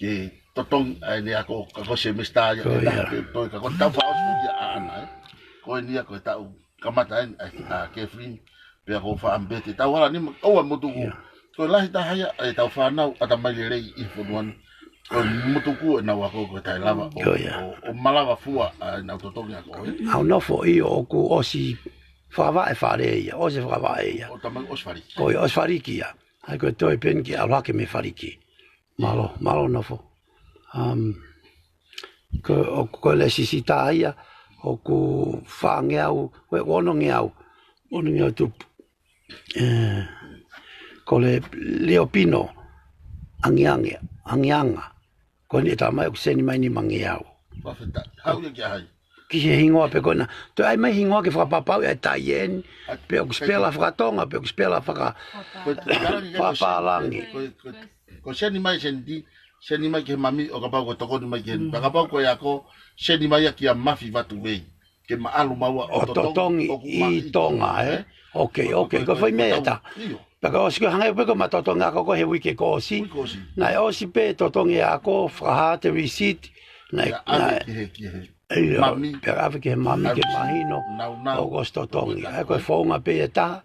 ke totongi ʻa ʻene ako, ka ko e semesitā ia. Ko ia. ʻE taha pē toe, ka ko e taʻu fakaʻosi ia ʻaʻana, ē. Ko eni ia ko e taʻu kamata eni ʻa, ʻa Catherine, pea ko Faʻa Mbete. Taʻu hala nima, ʻoua mo tuku. Ia. Ko e lahi taha ia ʻetau fānau ʻatamai lelei ʻi he fonua ni. Ko e motuku ʻenau ako ko e taʻelava. Ko ia. ʻO, ʻo, ʻo malava fua ʻa ʻenau totongi ako, ē. ʻAu nofo ʻio ʻoku ʻosi fakavaʻe fale ia, ʻosi fakavaʻe ia. ʻO tamai ʻosi faliki. Ko ia ʻosi faliki ia. ʻAi ko e toe pē eni ke ʻalu hake mei faliki. Mālō, mālō nofo. Um, ko, ʻo, ko e lēsisita ia, ʻoku fāngeau, ko e onongeau, onongeau tupu. ʻE, ko e liopino, angiange, angianga. Ko eni ʻe talamai ʻoku seni mai nimangeau. Fakafetaʻi. Haʻu ia kia hai? Ki he hingoa pē ko ena. Toe ʻai mai hingoa ke fakapapauʻi ʻa e Diane, pe ʻoku spela fakatonga, pe ʻoku spela faka-, ko e, ko e, ko e, fakapālangi. Ko e, ko e, ko e seni mai seni, seni mai ki he mami, ʻo kapau ko e tokoni mai ki heni. Mm. Pea kapau ko e ako, seni mai ia kia Mafi Vatuvei. Ke maʻalu maua ʻo totongi ʻi Tonga, ē? Ok, ok, ko e foʻi meʻa ʻe taha. ʻIo. Pea ka ʻosi ko e hangē pē ko ʻema totongi ako ko ē he uike kuo ʻosi. Uike kuo ʻosi. Naʻe ʻosi pē totongi ako, fakahā ʻa e receipt, naʻe, naʻe ʻave ki he, ki he mami. ʻIo, pea ʻave ki he mami ke mahino ʻoku ʻosi totongi. ʻAi ko e founga pē ʻe taha,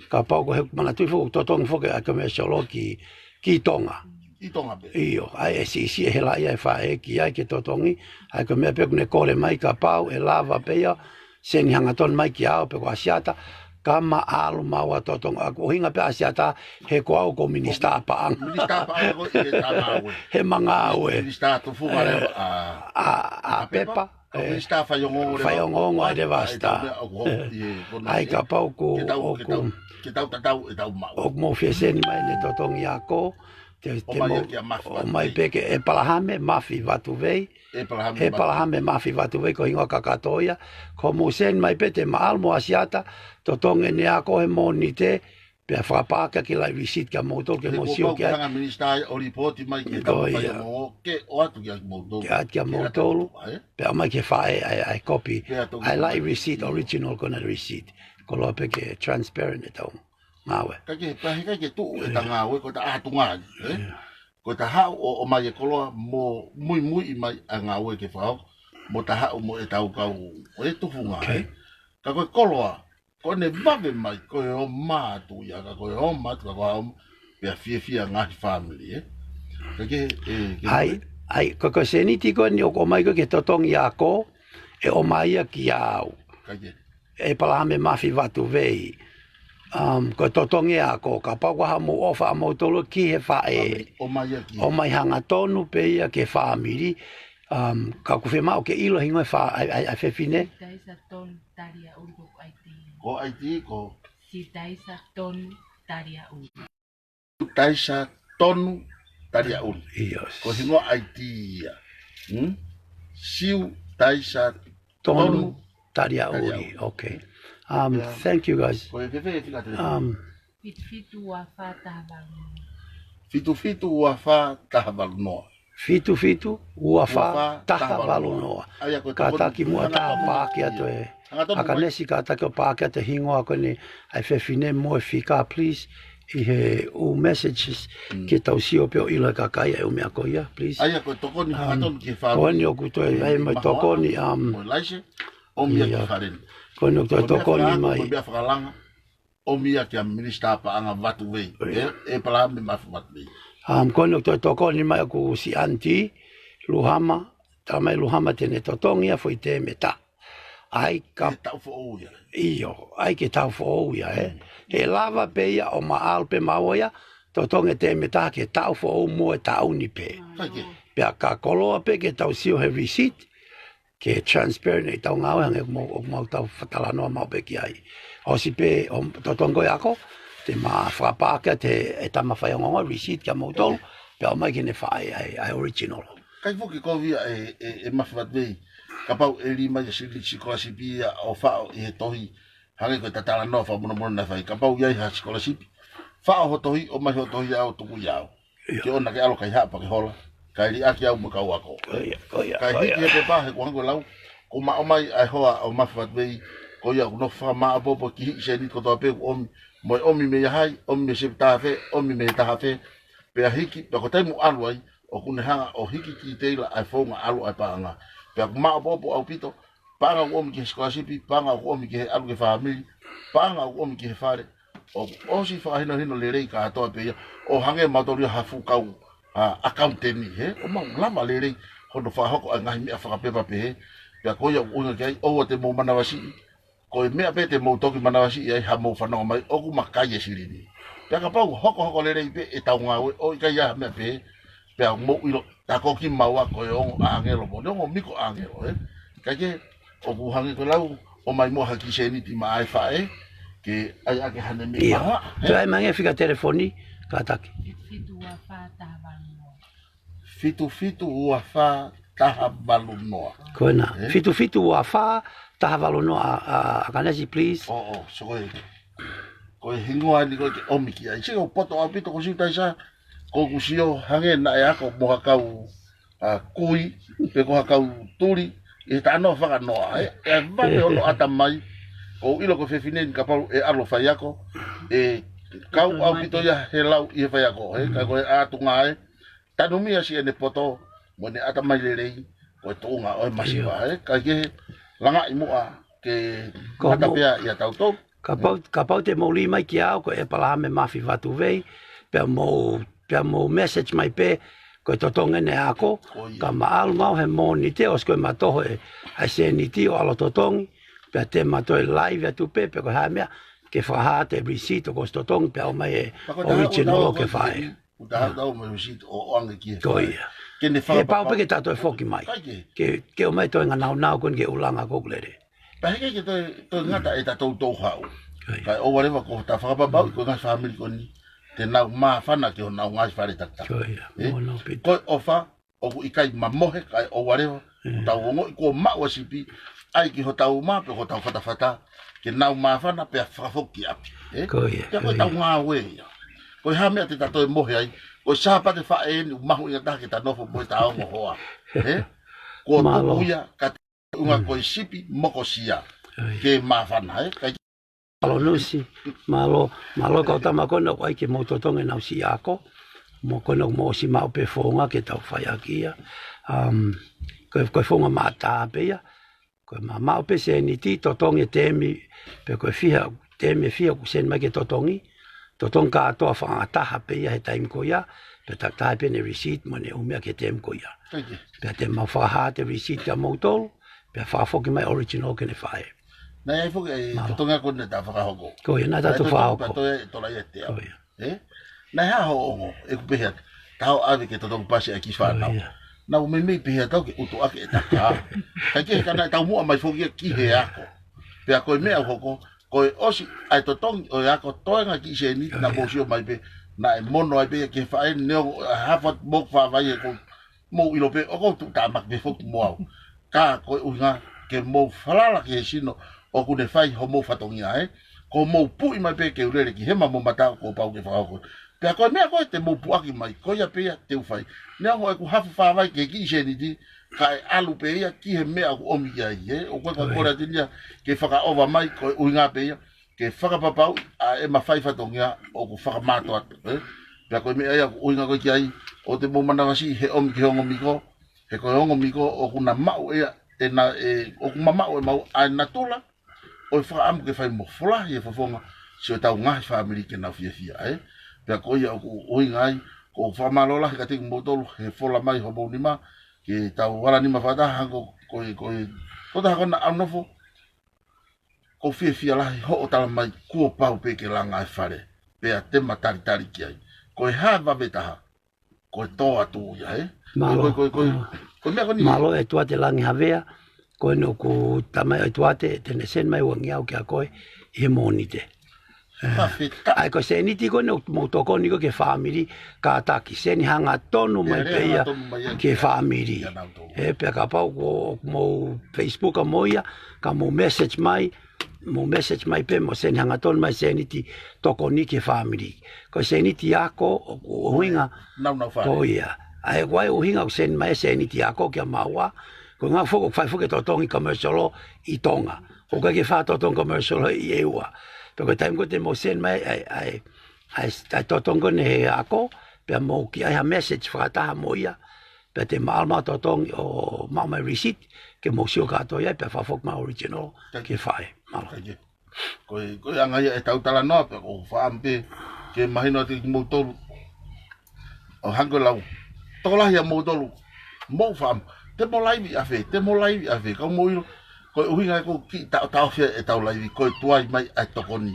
kapau ko e he manatuʻi foki ʻoku totongi foki ʻa e commercial law ki, ki Tonga. ʻI Tonga pē. ʻIo, ʻai ʻe siʻisiʻi ʻe he laʻā ʻa e faʻē ki ai ke totongi, ʻai ko e meʻa pē ʻoku ne kole mai kapau ʻe lava pē ia, seni hangatonu mai kia au pe ko ʻAsiata, ka maʻalu maua totongi. ʻA ko e ʻuhinga pē ʻAsiata, he ko au ko e minisitā paʻanga. Minisitā paʻanga ko ē ʻi he tā ngāue. He ʻema ngāue. Minisitā tufunga leva ʻa, ʻa, ʻa pepa. Ko e minisitā faiongoongo leva. Faiongoongo ʻa e levasitā. ʻAi kapau ko e, ke tau, ke tau, ke tau tatau ʻetau maʻu. ʻOku mou fie seni mai ʻene totongi ako, te, te mou, ʻomai pē ki he ʻEpalahame Mafi Vatuvei. ʻEpalahame Mafi. ʻEpalahame Mafi Vatuvei ko e hingoa kakato ia. Ko hoʻomou seni mai pē te maʻalu mo ʻAsiata, totongi ʻene ako he Mōnite, pea fakapālangi ki he laʻi receipt kia moutolu ke mou sio ki ai. He kuo pau ke hanga minisitā ia ʻo lipooti mai ki he tama faiongoongo, ke ʻoatu kia moutolu. Ke ʻoatu kia moutolu. Pea ʻomai ki he faʻē ʻa e, ʻa e kopi. ʻA e laʻi receipt, original ko ena receipt. Koloa pē ke transparent ʻetau ngāue. Ka ke, pea heʻikai ke tuʻu ʻeta ngāue, ko ʻeta ʻatunga ni, ē? Ko ʻeta haʻu ʻo, ʻomai e koloa mo muimui mai ʻa e ngāue ke fakahoko, mo ʻeta haʻu mo ʻetau kau, ʻo e tufunga, ē? Ka ko e koloa, ko ʻene vave mai, ko e ō mai atu ia, ka ko e ō mai atu, ka ko e ō mai, pea fiefia ngaahi fāmili, ē? Ka ke, ē, ke ʻai, ʻai, ko, ko e sēniti ko eni ʻoku ʻomai ko ē ke totongi ako, ʻe ʻomai ia kia au. Ka ke. ʻEpalahame Mafi Vatuvei. Um, ko e totongi ako, kapau ko ha mou ʻofa ʻa moutolu ki he faʻē. ʻOmai ia ki. ʻOmai hangatonu pē ia ki he fāmili. Um, ka ʻoku fiemaʻu ke ʻilo hingoa e fa-, ʻa e, ʻa e, ʻa e fefine. Sitaisa Tonu Taliaʻuli ko ʻeku ʻaiti. Ko e ʻaiti ko? Sitaisa Tonu Taliaʻuli. Sitaisa Tonu Taliaʻuli. ʻIo. Ko e hingoa ʻaiti ia. Hmm? Sitaisa Tonu Taliaʻuli. Taliaʻuli. Ok. Um, thank you guys. Ko e fēfē e fika telefoni? Um, fitu fitu ua fā taha valu noa. Fitu fitu ua fā taha valu noa. Fitu fitu ua fā taha valu noa. Kātaki muʻa ʻo paaki atu e, ʻakanesi, kātaki ʻo paaki atu e hingoa ko eni ʻa e fefine mo e fika, please, ʻi he ʻū messages ke tau sio pē ʻo ʻilo ʻe he kakai ʻa e ʻū meʻa ko ia, please. ʻA ia ko e tokoni hangatonu ki he fāmili. Ko eni ʻoku toe ʻi ai mo e tokoni, um, ko e laise, ʻomi ia ki he fale ni. Ko eni ʻoku toe tokoni mai. Ko e meʻa fakalanga, ʻomi ia kia Minisitā Paʻanga Vatuvei, ʻe, ʻe Palame Mafi Vatuvei. Um, ko eni ʻoku toe tokoni mai ʻoku si aunty, Luhama, tamai Luhama te ne totongi ʻa e foʻi tēmeta. ʻAi ka taʻu foʻou ia. ʻIo, ʻai ke taʻu foʻou ia, ē. He lava pē ia ʻo maʻalu pē maua ia, totongi e tēmeta ke taʻu foʻou mo e taʻu ni pē. Pea ka koloa pē ke tau sio he receipt, ke transparent ʻetau ngāue hangē ʻoku mau, ʻoku mau tau fatalanoa maʻu pē ki ai. ʻOsi pē ʻo totongi ko e ako, te ma fakapaaki atu ʻe he tama faiongoongo receipt kia moutolu, pea ʻomai ke ne faʻē ʻa e, ʻa e original. Kai foki ko ia e, e, e Mafi Vatuvei, kapau ʻe lī mai ʻa e sikolasipi ia ʻo faʻo ʻi he tohi, hangē ko e talanoa fakamolemole naʻe fai, kapau ʻi ai ha sikolasipi, faʻo ho tohi, ʻomai ho tohi ʻo tuku ia au. Ke ʻoua naʻa ke ʻalu ʻo kaihaʻa pea ke hola, kae liʻaki au mo e kau ako. Ko ia, ko ia, kae hiki he pepa he kuangu lau, kuo ma ʻomai ʻa e hoa ʻo Mafi Vatuvei, ko ia ʻoku nofo fakamāʻopoʻopo e kihiʻi sēniti kotoa pē ʻoku ʻomi, mo e ʻomi mei he ʻaho, ʻomi mei he seven thirty, ʻomi mei he taha fē, pea hiki, pea ko e taimi ʻoku ʻalu ai, ʻoku ne hanga ʻo hiki ki teila ʻa e founga ʻalu ʻa e paʻanga. Pea ʻoku māʻopoʻopo ʻaupito, paʻanga ʻoku ʻomi ki he sikolasipi, paʻanga ʻoku ʻomi ki he ʻalu ki he fāmili, paʻanga ʻoku ʻomi ki he fale, ʻoku ʻosi fakahinohino lelei kātoa pē ia, ʻo hangē mautolu ia ha fuʻu kau, a, ʻakauniteni, he, ʻoku mau lava lelei hono fakahoko ʻa e ngaahi meʻa fakapepa pehē, pea ko ia ʻoku ʻuhinga ki ai, ʻoua te mou manavasiʻi, ko e meʻa pē te mou toki manavasiʻi ai haʻamou fanongo mai ʻoku makai e silini. Pea kapau hokohoko lelei pē ʻetau ngāue ʻo ʻikai ha meʻa pē, pea mou ʻilo, tā ko kimaua ko e ongo ʻāngelo mo e ongo miko ʻāngelo, ē? Kae kehe, ʻoku hangē ko e lau, ʻomai muʻa ha kiʻi sēniti maʻa e faʻē, ke ʻai ʻaki haʻane meʻi mahoaʻa, ē? Toe ʻai mai ange fika telefoni, kātaki. Fitu fitu ua fā taha valu noa. Fitu fitu ua fā taha valu noa. Ko ena. Ē? Fitu fitu ua fā taha valu noa, a, a, ʻakanesi, please. ʻO, ʻo, so ko e, ko e hingoa ni ko e ke ʻomi ki ai. Sio poto ʻaupito ko Siutaisa, ko ʻeku sio hangē naʻe ako mo ha kau, a, kui, pe ko ha kau tuli, ʻi he talanoa fakanoa, ē? ʻE vave hono ʻatamai, ʻoku ou ʻilo ko e fefine ni kapau ʻe ʻalu ʻo faiako, ʻe kau ʻaupito ia he lau ʻi he faiako, ē? Ka ko e ʻatunga ē, tanumia siʻene poto, mo ʻene ʻatamai lelei, ko e tuʻunga ʻo e masiva, ē? Kae kehe, langaʻi muʻa ke ngata pē ia ʻia tautolu. Kapau, kapau te mou lī mai kia au ko ʻEpalahame Mafi Vatuvei, pea mou, pea mou message mai pē, ko e totongi ʻene ako, ka maʻalu maʻu he Mōnite, ʻosi ko e ma toho e, ʻa e sēniti ʻo ʻalu ʻo totongi, pea te ma toe live atu pē, pe ko e hā e meʻa, ke fakahā atu e receipt ʻoku ʻosi totongi, pea ʻomai e original ke faʻē. Utaha tau mo e receipt ʻo ʻoange ki he faʻē. Ko ia. Ke ne fakapapau. He pau pē ke ta toe foki mai. Kae kehe. Ke, ke ʻomai toe ngāue naunau ko eni ke u langa ko ʻeku lele. Pea heʻikai ke toe, toe ngata ʻeta toutou haʻu. Ko ia. Kae ʻoua leva kuo ta fakapapauʻi ko e ngaahi fāmili ko eni te nau māfana ki honau ngaahi fale takitaha. Ko ia. Ē? Mo nau pita. Ko e ʻofa, ʻoku ʻikai mamohe kae ʻoua leva, ʻoku tau ongoʻi kuo maʻu ʻa e sipi, ʻai ki hotau uma pe ko hotau fatafata, ke nau māfana pea fakafoki ki ʻapi. Ē? Ko ia, pea ko ʻetau ngāue ia. Ko e hā e meʻa te ta toe mohe ai, ko e Sāpate Faʻē eni ʻoku mahuʻinga taha ke ta nofo mo ʻeta ongo hoa. Ē? Kuo tuku ia, ka te unga ko e sipi mokosia. Ko ia. Ke māfana, ē? Kae Mālō Nusi, mālō, mālō kau tama ko ena ʻoku ʻai ke mou totongi ʻenau siʻi ako, mo ko ena ʻoku mou ʻosi maʻu pē founga ke tau fai ʻaki ia. Um, ko e, ko e founga maʻataha pē ia, ko e ma maʻu pē sēniti, totongi e temi, pe ko e fiha, temi ʻe fiha ʻoku send mai ke totongi, totongi kātoa fakangataha pē ia he taimi ko ia, pea takitaha pē ʻene receipt mo ʻene ʻū meʻa ki he temi ko ia. Pea te mau fakahā atu e receipt kia moutolu, pea fakafoki mai original ke ne faʻē. Naʻe ʻi ai foki e totongi ako naʻa ta fakahoko. Ko ia, naʻa ta toe fakahoko. Pea toe tolaʻi ʻe te au. Ko ia. Ē? Naʻe hā hoʻo ongo, ʻeku pehē atu, ta ō ʻave ke totongi pasi ʻa e kiʻi fānau. Ko ia. Naʻa ku meimei pehē atu au ke utu ʻaki ʻeta kā. Kae kehe ka naʻe taumuʻa mai foki ia ki he ako. Pea ko e meʻa ʻoku hoko, ko e ʻosi ʻa e totongi ʻo e ako toenga kiʻi sēniti naʻa mou sio mai pē, naʻe mono ai pē ia ki he faʻē neongo ʻa e hā fua atu moku fakavaivai ʻe ko mou ʻilo pē, ʻoku ou tuʻutāmaki pē foki mo au. Ka ko e ʻuhinga ke mou falala ki he sino, ʻoku ne fai homou fatongia, ē. Ko mou puʻi mai pē ke u lele ki hema mo mata kuo pau ke fakahoko. Pea ko e meʻa ko ē te mou puʻaki mai, ko ia pē ia te u fai. Neongo ʻeku hafu fāvai ke kiʻi sēniti, kae ʻalu pē ia ki he meʻa ʻoku ʻomi ki ai, ē. ʻOku ʻikai ko e kole atu ia ke fakaʻova mai, ko e ʻuhinga pē ia ke fakapapauʻi ʻa ʻema fai fatongia ʻoku fakamātoato, ē. Pea ko e meʻa ia ʻoku ʻuhinga ko ē ki ai, ʻoua te mou manavasiʻi he ʻomi ki he ongo miko, he ko e ongo miko ʻoku na maʻu ʻe ia, ʻe na, ē, ʻoku mamaʻo ʻe maua ʻa e natula ʻo e fakaʻamu ke fai mo folahi e fofonga siʻotau ngaahi fāmili ke nau fiefia, ē. Pea ko ia ʻoku ʻuhinga ai, ʻoku ou fakamālō lahi kiate kimoutolu he fola mai homou nima, ke tau ala nima fakataha, ko, ko, ko, ko taha ko ena ʻaunofo, ʻoku ou fiefia lahi hoʻo tala mai kuo pau pē ke langa e fale, pea te ma talitali ki ai. Ko e hā e vave taha, ko e tō atu ia, ē? Mālō. Ko e, ko e, ko e, ko e, ko e meʻa ko eni. Mālō ʻEtuate Langi Havea, ko eni ʻoku tamai ʻEtuate, te ne send mai uangeau kia koe ʻi he Mōnite. Fakafetaʻi. ʻA ia ko e sēniti ko eni ʻoku mou tokoni ko ē ki he fāmili, kātaki, send hangatonu mai pē ia ki he fāmili. Ē, pea kapau ko ʻoku mou Facebook mo ia, ka mou message mai, mou message mai pē mo send hangatonu mai sēniti tokoni ki he fāmili. Ko e sēniti ako ʻoku ʻuhinga. Nau, nau fale. Ko ia. ʻA ia ko e ʻuhinga ʻoku send mai e sēniti ako kia maua, ko e ʻuhinga foki ʻoku fai foki e totongi commercial law ʻi Tonga. ʻOku ʻikai ke fai totongi commercial law ʻi ʻEua. Pea ko e taimi ko ē te mou send mai ʻa e, ʻa e, ʻa e, ʻa e totongi ko eni he ako, pea mou kiʻi ʻai ha message fakataha mo ia, pea te ma ʻalu mai ʻo totongi ʻo maʻu mai receipt, ke mou sio kātoa ia, pea fakafoki mai original ke fai. Mālō. Thank you. Ko e, ko e anga ia ʻetau talanoa, pea ʻoku ou fakaʻamu pē ke mahino atu kimoutolu, ʻo hangē ko e lau, tokolahi ʻa moutolu, mou fakaʻamu, te mo laivi ʻafē, te mo laivi ʻafē, ka mou ʻilo, ko e ʻuhinga ia ʻoku ou kiʻi taʻotaʻofi ai ʻetau laivi, ko e tuai mai ʻa e tokoni.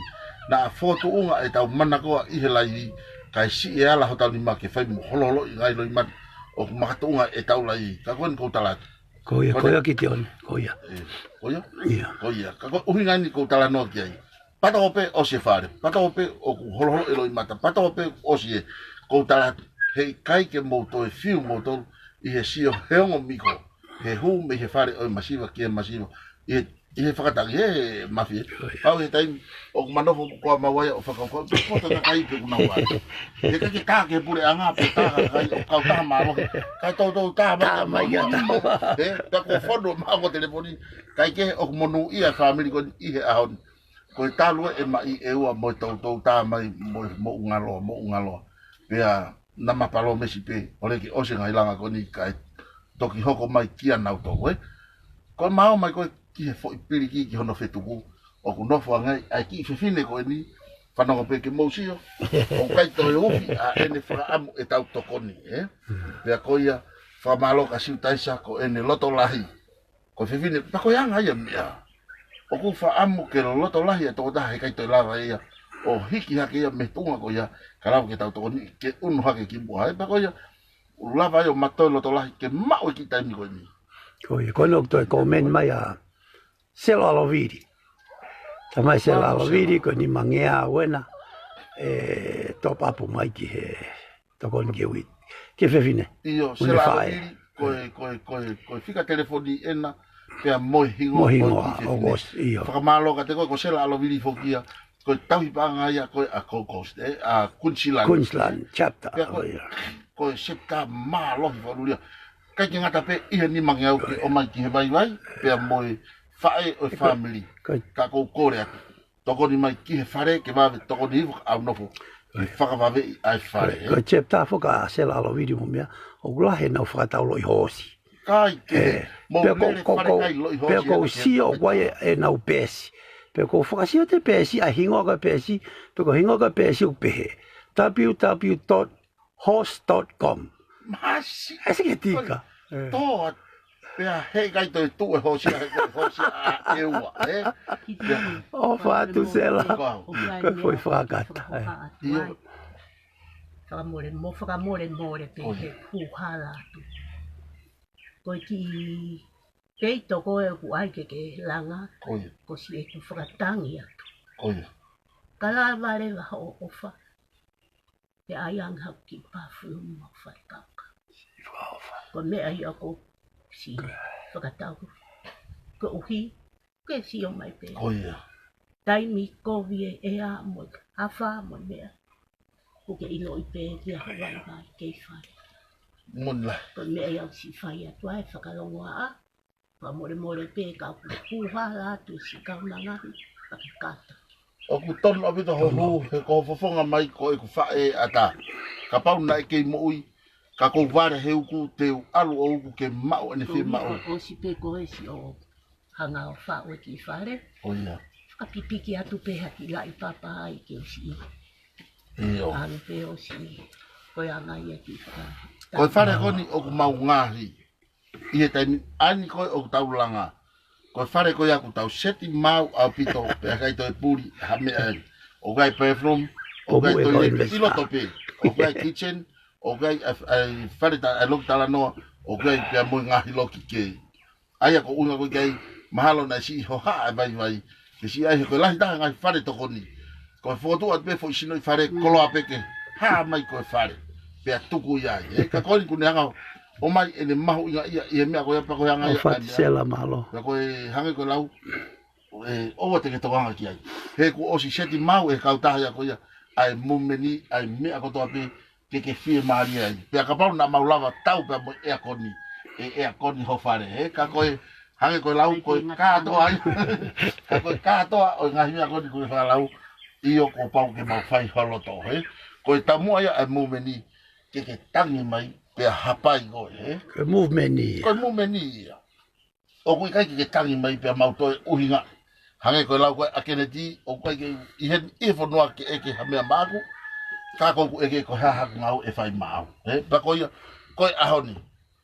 Naʻa fokotuʻunga ʻetau manakoa ʻi he laivi, kae siʻi e ala hotau nima ke fai mo holoholoʻi e ngaahi loʻimata ʻoku makatuʻunga ʻetau laivi. Ka ko eni ʻoku ou tala atu. Ko ia, ko ia Kitione, ko ia. Ē, ko ia? Ia. Ko ia. Ka ko e ʻuhinga eni ʻoku ou talanoa ki ai. Pea tō pē ʻosi e fale, pea tō pē ʻoku holoholoʻi e loʻimata, pea tō pē ʻosi e, ʻoku ou tala atu, heʻikai ke mou toe fiu moutolu ʻi he sio he ongo miko, he hū mei he fale ʻo e masiva ki he masiva, ʻi he, ʻi he fakatangi, ē, Mafi, ē. Ko ia. Pau he taimi ʻoku ma nofo ko ē maua ia ʻo fakakaukau, pe ko e kakai pe ʻoku nau ʻai. Heʻikai ke tā ki he puleʻanga, pe tā ki he kakai ʻoku kau taha mālohi. Kae toutou tā mai, tā mai ia, tā mai. Ē, pea ko e fonu ma ko telefoni, kae kehe ʻoku monūʻia e fāmili ko eni ʻi he ʻaho ni. Ko e talu ē ʻema ʻi ʻEua mo e toutou tā mai mo e moʻunga ngaloa, moʻunga ngaloa. Pea naʻa ma palōmesi pē, ʻoua leva ke ʻosi e ngaahi langa ko eni kae toki hoko mai kia nautolu, ē. Ko e ma ō mai ko ē ki he foʻi piliki ki hono fetuku, ʻoku nofo ange ai ʻa e kiʻi fefine ko eni, fanongo pē ke mou sio, ʻoku ʻikai toe ufi ʻa ʻene fakaʻamu ʻetau tokoni, ē. Pea ko ia, fakamālō kia Siutaisa ko ʻene loto lahi. Ko e fefine, pea ko e anga ia e meʻa. ʻOku ou fakaʻamu ke loto lahi e tokotaha heʻikai toe lava ia ʻo hiki hake ia mei he tuʻunga ko ia, ka lava ke tau tokoni ke unu hake ki muʻa, ē, pea ko ia, ʻoku lava ia ʻo ma toe loto lahi ke maʻu e kiʻi taimi ko eni. Ko ia, ko eni ʻoku toe comment mai ʻa Sela Alovili. Tamai Sela Alovili, ko e nimangeau ena, ʻe top up mai ki he tokoni ki he uite. Ki he fefine. ʻIo, Sela Alovili, ko e, ko e, ko e, ko e fika telefoni ena, pea mo e hingoa. Mo e hingoa, ʻo e kiʻi fefine. ʻIo. Fakamālō kiate koe, ko Sela Alovili foki ia, ko e tauhi paʻanga ia ko ē ʻa Gold Coast, ē, ʻa Queensland. Queensland, chapter, pea ko e, ʻio, ko e chapter mālohi fakalūlia. ʻIkai ke ngata pē ʻi he nimangeau ke ʻomai ki he vaivai, pea mo e faʻē ʻo e fāmili. Ka ʻoku ou kole atu, tokoni mai ki he fale ke vave, tokoni hifo ka ʻaunofo ke fakavaveʻi ʻa e fale, ē. Ko e chapter foki ʻa Sela Alovili mo meʻa, ʻoku lahi ʻenau fakatau loʻi hoosi. ʻIkai ke, ē, mo e lele fale kai loʻi hoosi, pea ʻoku ou sio ʻoku ʻi ai ʻenau peesi. Pea ʻoku ou fakasio atu e peesi, ʻa e hingoa ko ē peesi, pea ko e hingoa ko ē peesi ʻoku pehē: W W W dot horse dot com. Masi. ʻAi, sio ki he tika. Ē. Tō atu. Pea heʻikai toe tuʻu e hoosi ia, he ko e hoosi ia ʻa ʻEua, ē? ʻOfa atu Sela, ko e foʻi fakakata, ē. ʻIo. Fakamolemole, fakamolemole pē he huhala atu. Ko e kiʻi peito ko ē ʻoku ʻai ke ke langa, ko ia, ko siʻeku fakatangi atu. Ko ia. Ka lava leva hoʻo ʻofa, pea ʻai ange haʻaku kiʻi pāfulu mo e fale kaukau. Ko e meʻa ia ʻoku ou siʻi fakatau. Koeʻuhi Ke sio mai pē. Ko ia. Taimi kovi e ʻea mo e hafa mo e meʻa. Ko ke ʻiloʻi pē kia vaivai kei fai. Moni lahi. Ko e meʻa ia ʻoku siʻi fai atu ai fakalongoaʻa. Fakamolemole pē ka ʻoku puhala atu siʻi kaunanga. Fakakata. ʻOku tonu ʻaupito hoʻo hū he ko hoʻo fofonga mai ko ʻeku faʻē ʻatā. Kapau naʻe kei moʻui, ka kou vale he uku te u ʻalu ʻo uku ke maʻu ʻene fiemaʻu. ʻOsi pē ko e siʻo hanga ʻo faʻu e kiʻi fale. Ko ia. Fakapipiki atu pē ha kiʻi laʻi papa ai ke u siʻi. ʻIo. ʻAlu pē ʻo siʻi. Ko e anga ia kiʻi fale. Ko e fale ko eni ʻoku mau ngaahi. ʻI he taimi ʻeni ko ē ʻoku tau langa. Ko e fale ko ia ʻoku tau seti maau ʻaupito pea ʻikai toe puli ha meʻa ai. ʻOku ʻi ai bathroom, ʻoku ʻi ai toilet ʻi loto pē. ʻOku ʻi ai kitchen, ʻoku ʻi ai ʻa e fale ta, ʻa e loki talanoa, ʻoku ʻi ai pea mo e ngaahi loki kē. ʻA ia ko e ʻuhinga ko ē ʻikai mahalo naʻe siʻi hohaʻa e vaivai. Ke siʻi ʻai he ko e lahi taha ngaahi fale tokoni. Ko e fokotuʻu atu pē foʻi sinoʻi fale koloa pē ke hā mai ko e fale. Pea tuku ia ai. ʻE, ka ko eni kuo ne hanga ʻo ʻomai ʻene mahuʻingaʻia ʻi he meʻa ko ia pea ko e anga ia ʻa e meʻa. Sela, mālō. Pea ko e hangē ko e lau, ʻe, ʻoua te ke tokanga ki ai. He kuo ʻosi seti maau ʻe he kautaha ia ko ia ʻa e mumeni, ʻa e meʻa kotoa pē ke ke fiemālie ai. Pea kapau naʻa mau lava tau pea mo e ʻeakoni, ʻe ʻeakoni ho fale, ē? Ka ko e, hangē ko e lau, ko e kātoa ai. Ka ko e kātoa ʻo e ngaahi meʻa ko eni ko e fakalau, ʻio kuo pau ke mau fai ho loto, ē? Ko e taumuʻa ia ʻa e mumeni, ke ke tangi mai, pea hapai koe, ē? Ko e mumeni ia. Ko e mumeni ia. ʻOku ʻikai ke ke tangi mai pea mau toe ʻuhinga. Hangē ko e lau ko ē ʻa Keneti, ʻoku ʻikai ke ʻi he, ʻi he fonua ke ʻeke ha meʻa maʻaku, ka ko ʻeku ʻeke ko e hā haʻaku ngāue ʻe fai maʻau. Ē, pea ko ia, ko e ʻaho ni,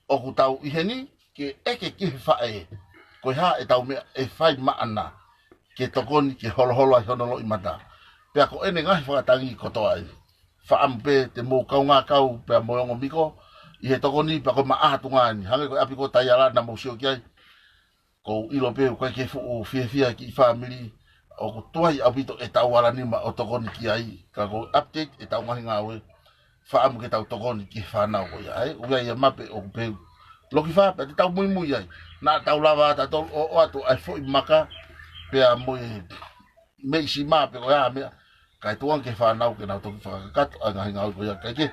ʻoku tau ʻi heni, ke ʻeke ki he faʻē, ko e hā ʻetau meʻa ʻe fai maʻana, ke tokoni, ke holoholo ai hono loʻimata. Pea ko ʻene ngaahi fakatangi kotoa ai. Faʻamu pē te mou kaungā kau pea mo e ongo miko, ʻi he tokoni pea ko e maʻa atu ngā ni. Hangē ko e ʻapi ko Taiala naʻa mou sio ki ai. Kou ʻilo pē ʻoku ʻikai ke fuʻu fiefia kiʻi fāmili, ʻoku tuai ʻaupito ʻetau ala nima ʻo tokoni ki ai, ka ko e update ʻetau ngaahi ngāue, faʻamu ke tau tokoni ki he fānau ko ia, ē, ʻoku ʻi ai e mape ʻoku pehē. Loki fā pē te tau muimui ai, naʻa tau lava ʻa tautolu ʻo ʻoatu ʻa e foʻi maka, pea mo e meʻi sima pe ko e hā meʻa, kae tuku ange ki he fānau ke nau toki fakakakato ʻa e ngaahi ngāue ko ia kae kehe.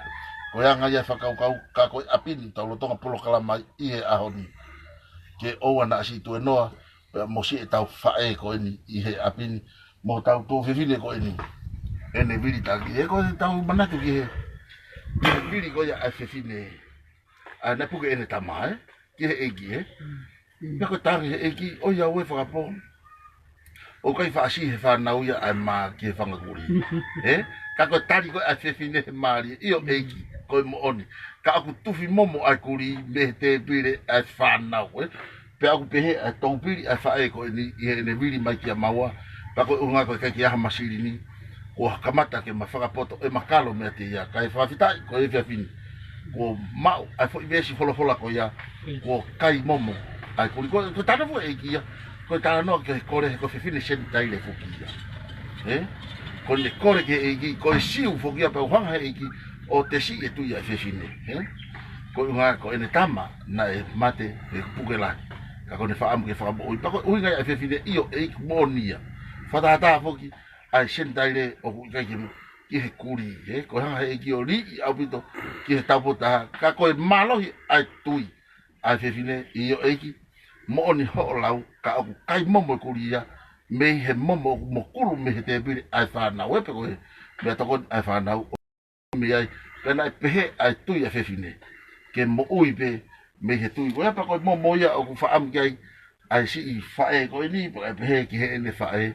Ko e anga ia e fakakaukau ka ko e ʻapi ni tau lolotonga polokalama ʻi he ʻaho ni. Ke ʻoua naʻa siʻi tuenoa, pea mo siʻi ʻetau faʻē ko eni ʻi he ʻapi ni, mo hotau tuofefine ko eni. ʻEne vili taki, ē ko e tau manatu ki he, ki he vili ko ia ʻa e fefine. ʻA, naʻe puke ʻene tama, ē? Ki he ʻeiki, ē? Mm. Pea ko e tangi he ʻeiki, ʻoiauē fakapō. ʻOku ʻikai faʻa siʻi he fānau ia ʻa e mā ki he fanga kulī. Ē? Ka ko e tali ko ē ʻa e fefine he mālie, ʻio ʻeiki, ko e moʻoni. Ka ʻoku tufi momo ʻa e kulī mei he tēpile ʻa e fānau, ē? Pea ʻoku pehē ʻa e toupili ʻa e faʻē ko eni ʻi heʻene vili mai kia maua. Pea ko e ʻuhinga ko e ʻikai ke ʻi ai ha masili ni. Kuo kamata ke ma fakapoto ʻe ma kalo meiate ia. Kae fakafetaʻi ko e efiafi ni. Kuo maʻu ʻa e foʻi veesi folofola ko ia. Kuo kai momo ʻa e kulī. Ko e, ko e talanoa foʻi ʻeiki ia. Ko e talanoa ki he kole he ko e fefine Senitaile foki ia. Ē? Ko ʻene kole ki he ʻeiki, ko e Siu foki ia pea ʻoku hanga he ʻeiki ʻo tesi e tui ʻa e fefine. Ē? Ko e ʻuhinga ko ʻene tama naʻe mate he puke lahi. Ka ko ʻene faʻamu ke fakamoʻui. Pea ko e ʻuhinga ia ʻa e fefine ʻio ʻeiki moʻoni ia. Fakatātā foki ʻa e Senitaile ʻoku ʻikai ke mo-, ki he kulī, ē? Ko e hanga he ʻeiki ʻo liʻi ʻaupito ki he taupotu taha, ka ko e mālohi ʻa e tui ʻa e fefine, ʻio ʻeiki, moʻoni hoʻo lau, ka ʻoku kai momo e kulī ia, mei he momo ʻoku mokulu mei he tēpile ʻa e fānau, ē, pe ko e meʻatokoni ʻa e fānau, mei ai, pea naʻe pehē ʻa e tui ʻa e fefine, ke moʻui pē mei he tui ko ia. Pea ko e momo ia ʻoku faʻamu ki ai ʻa e siʻi faʻē ko eni, pea pehē ki heʻene faʻē,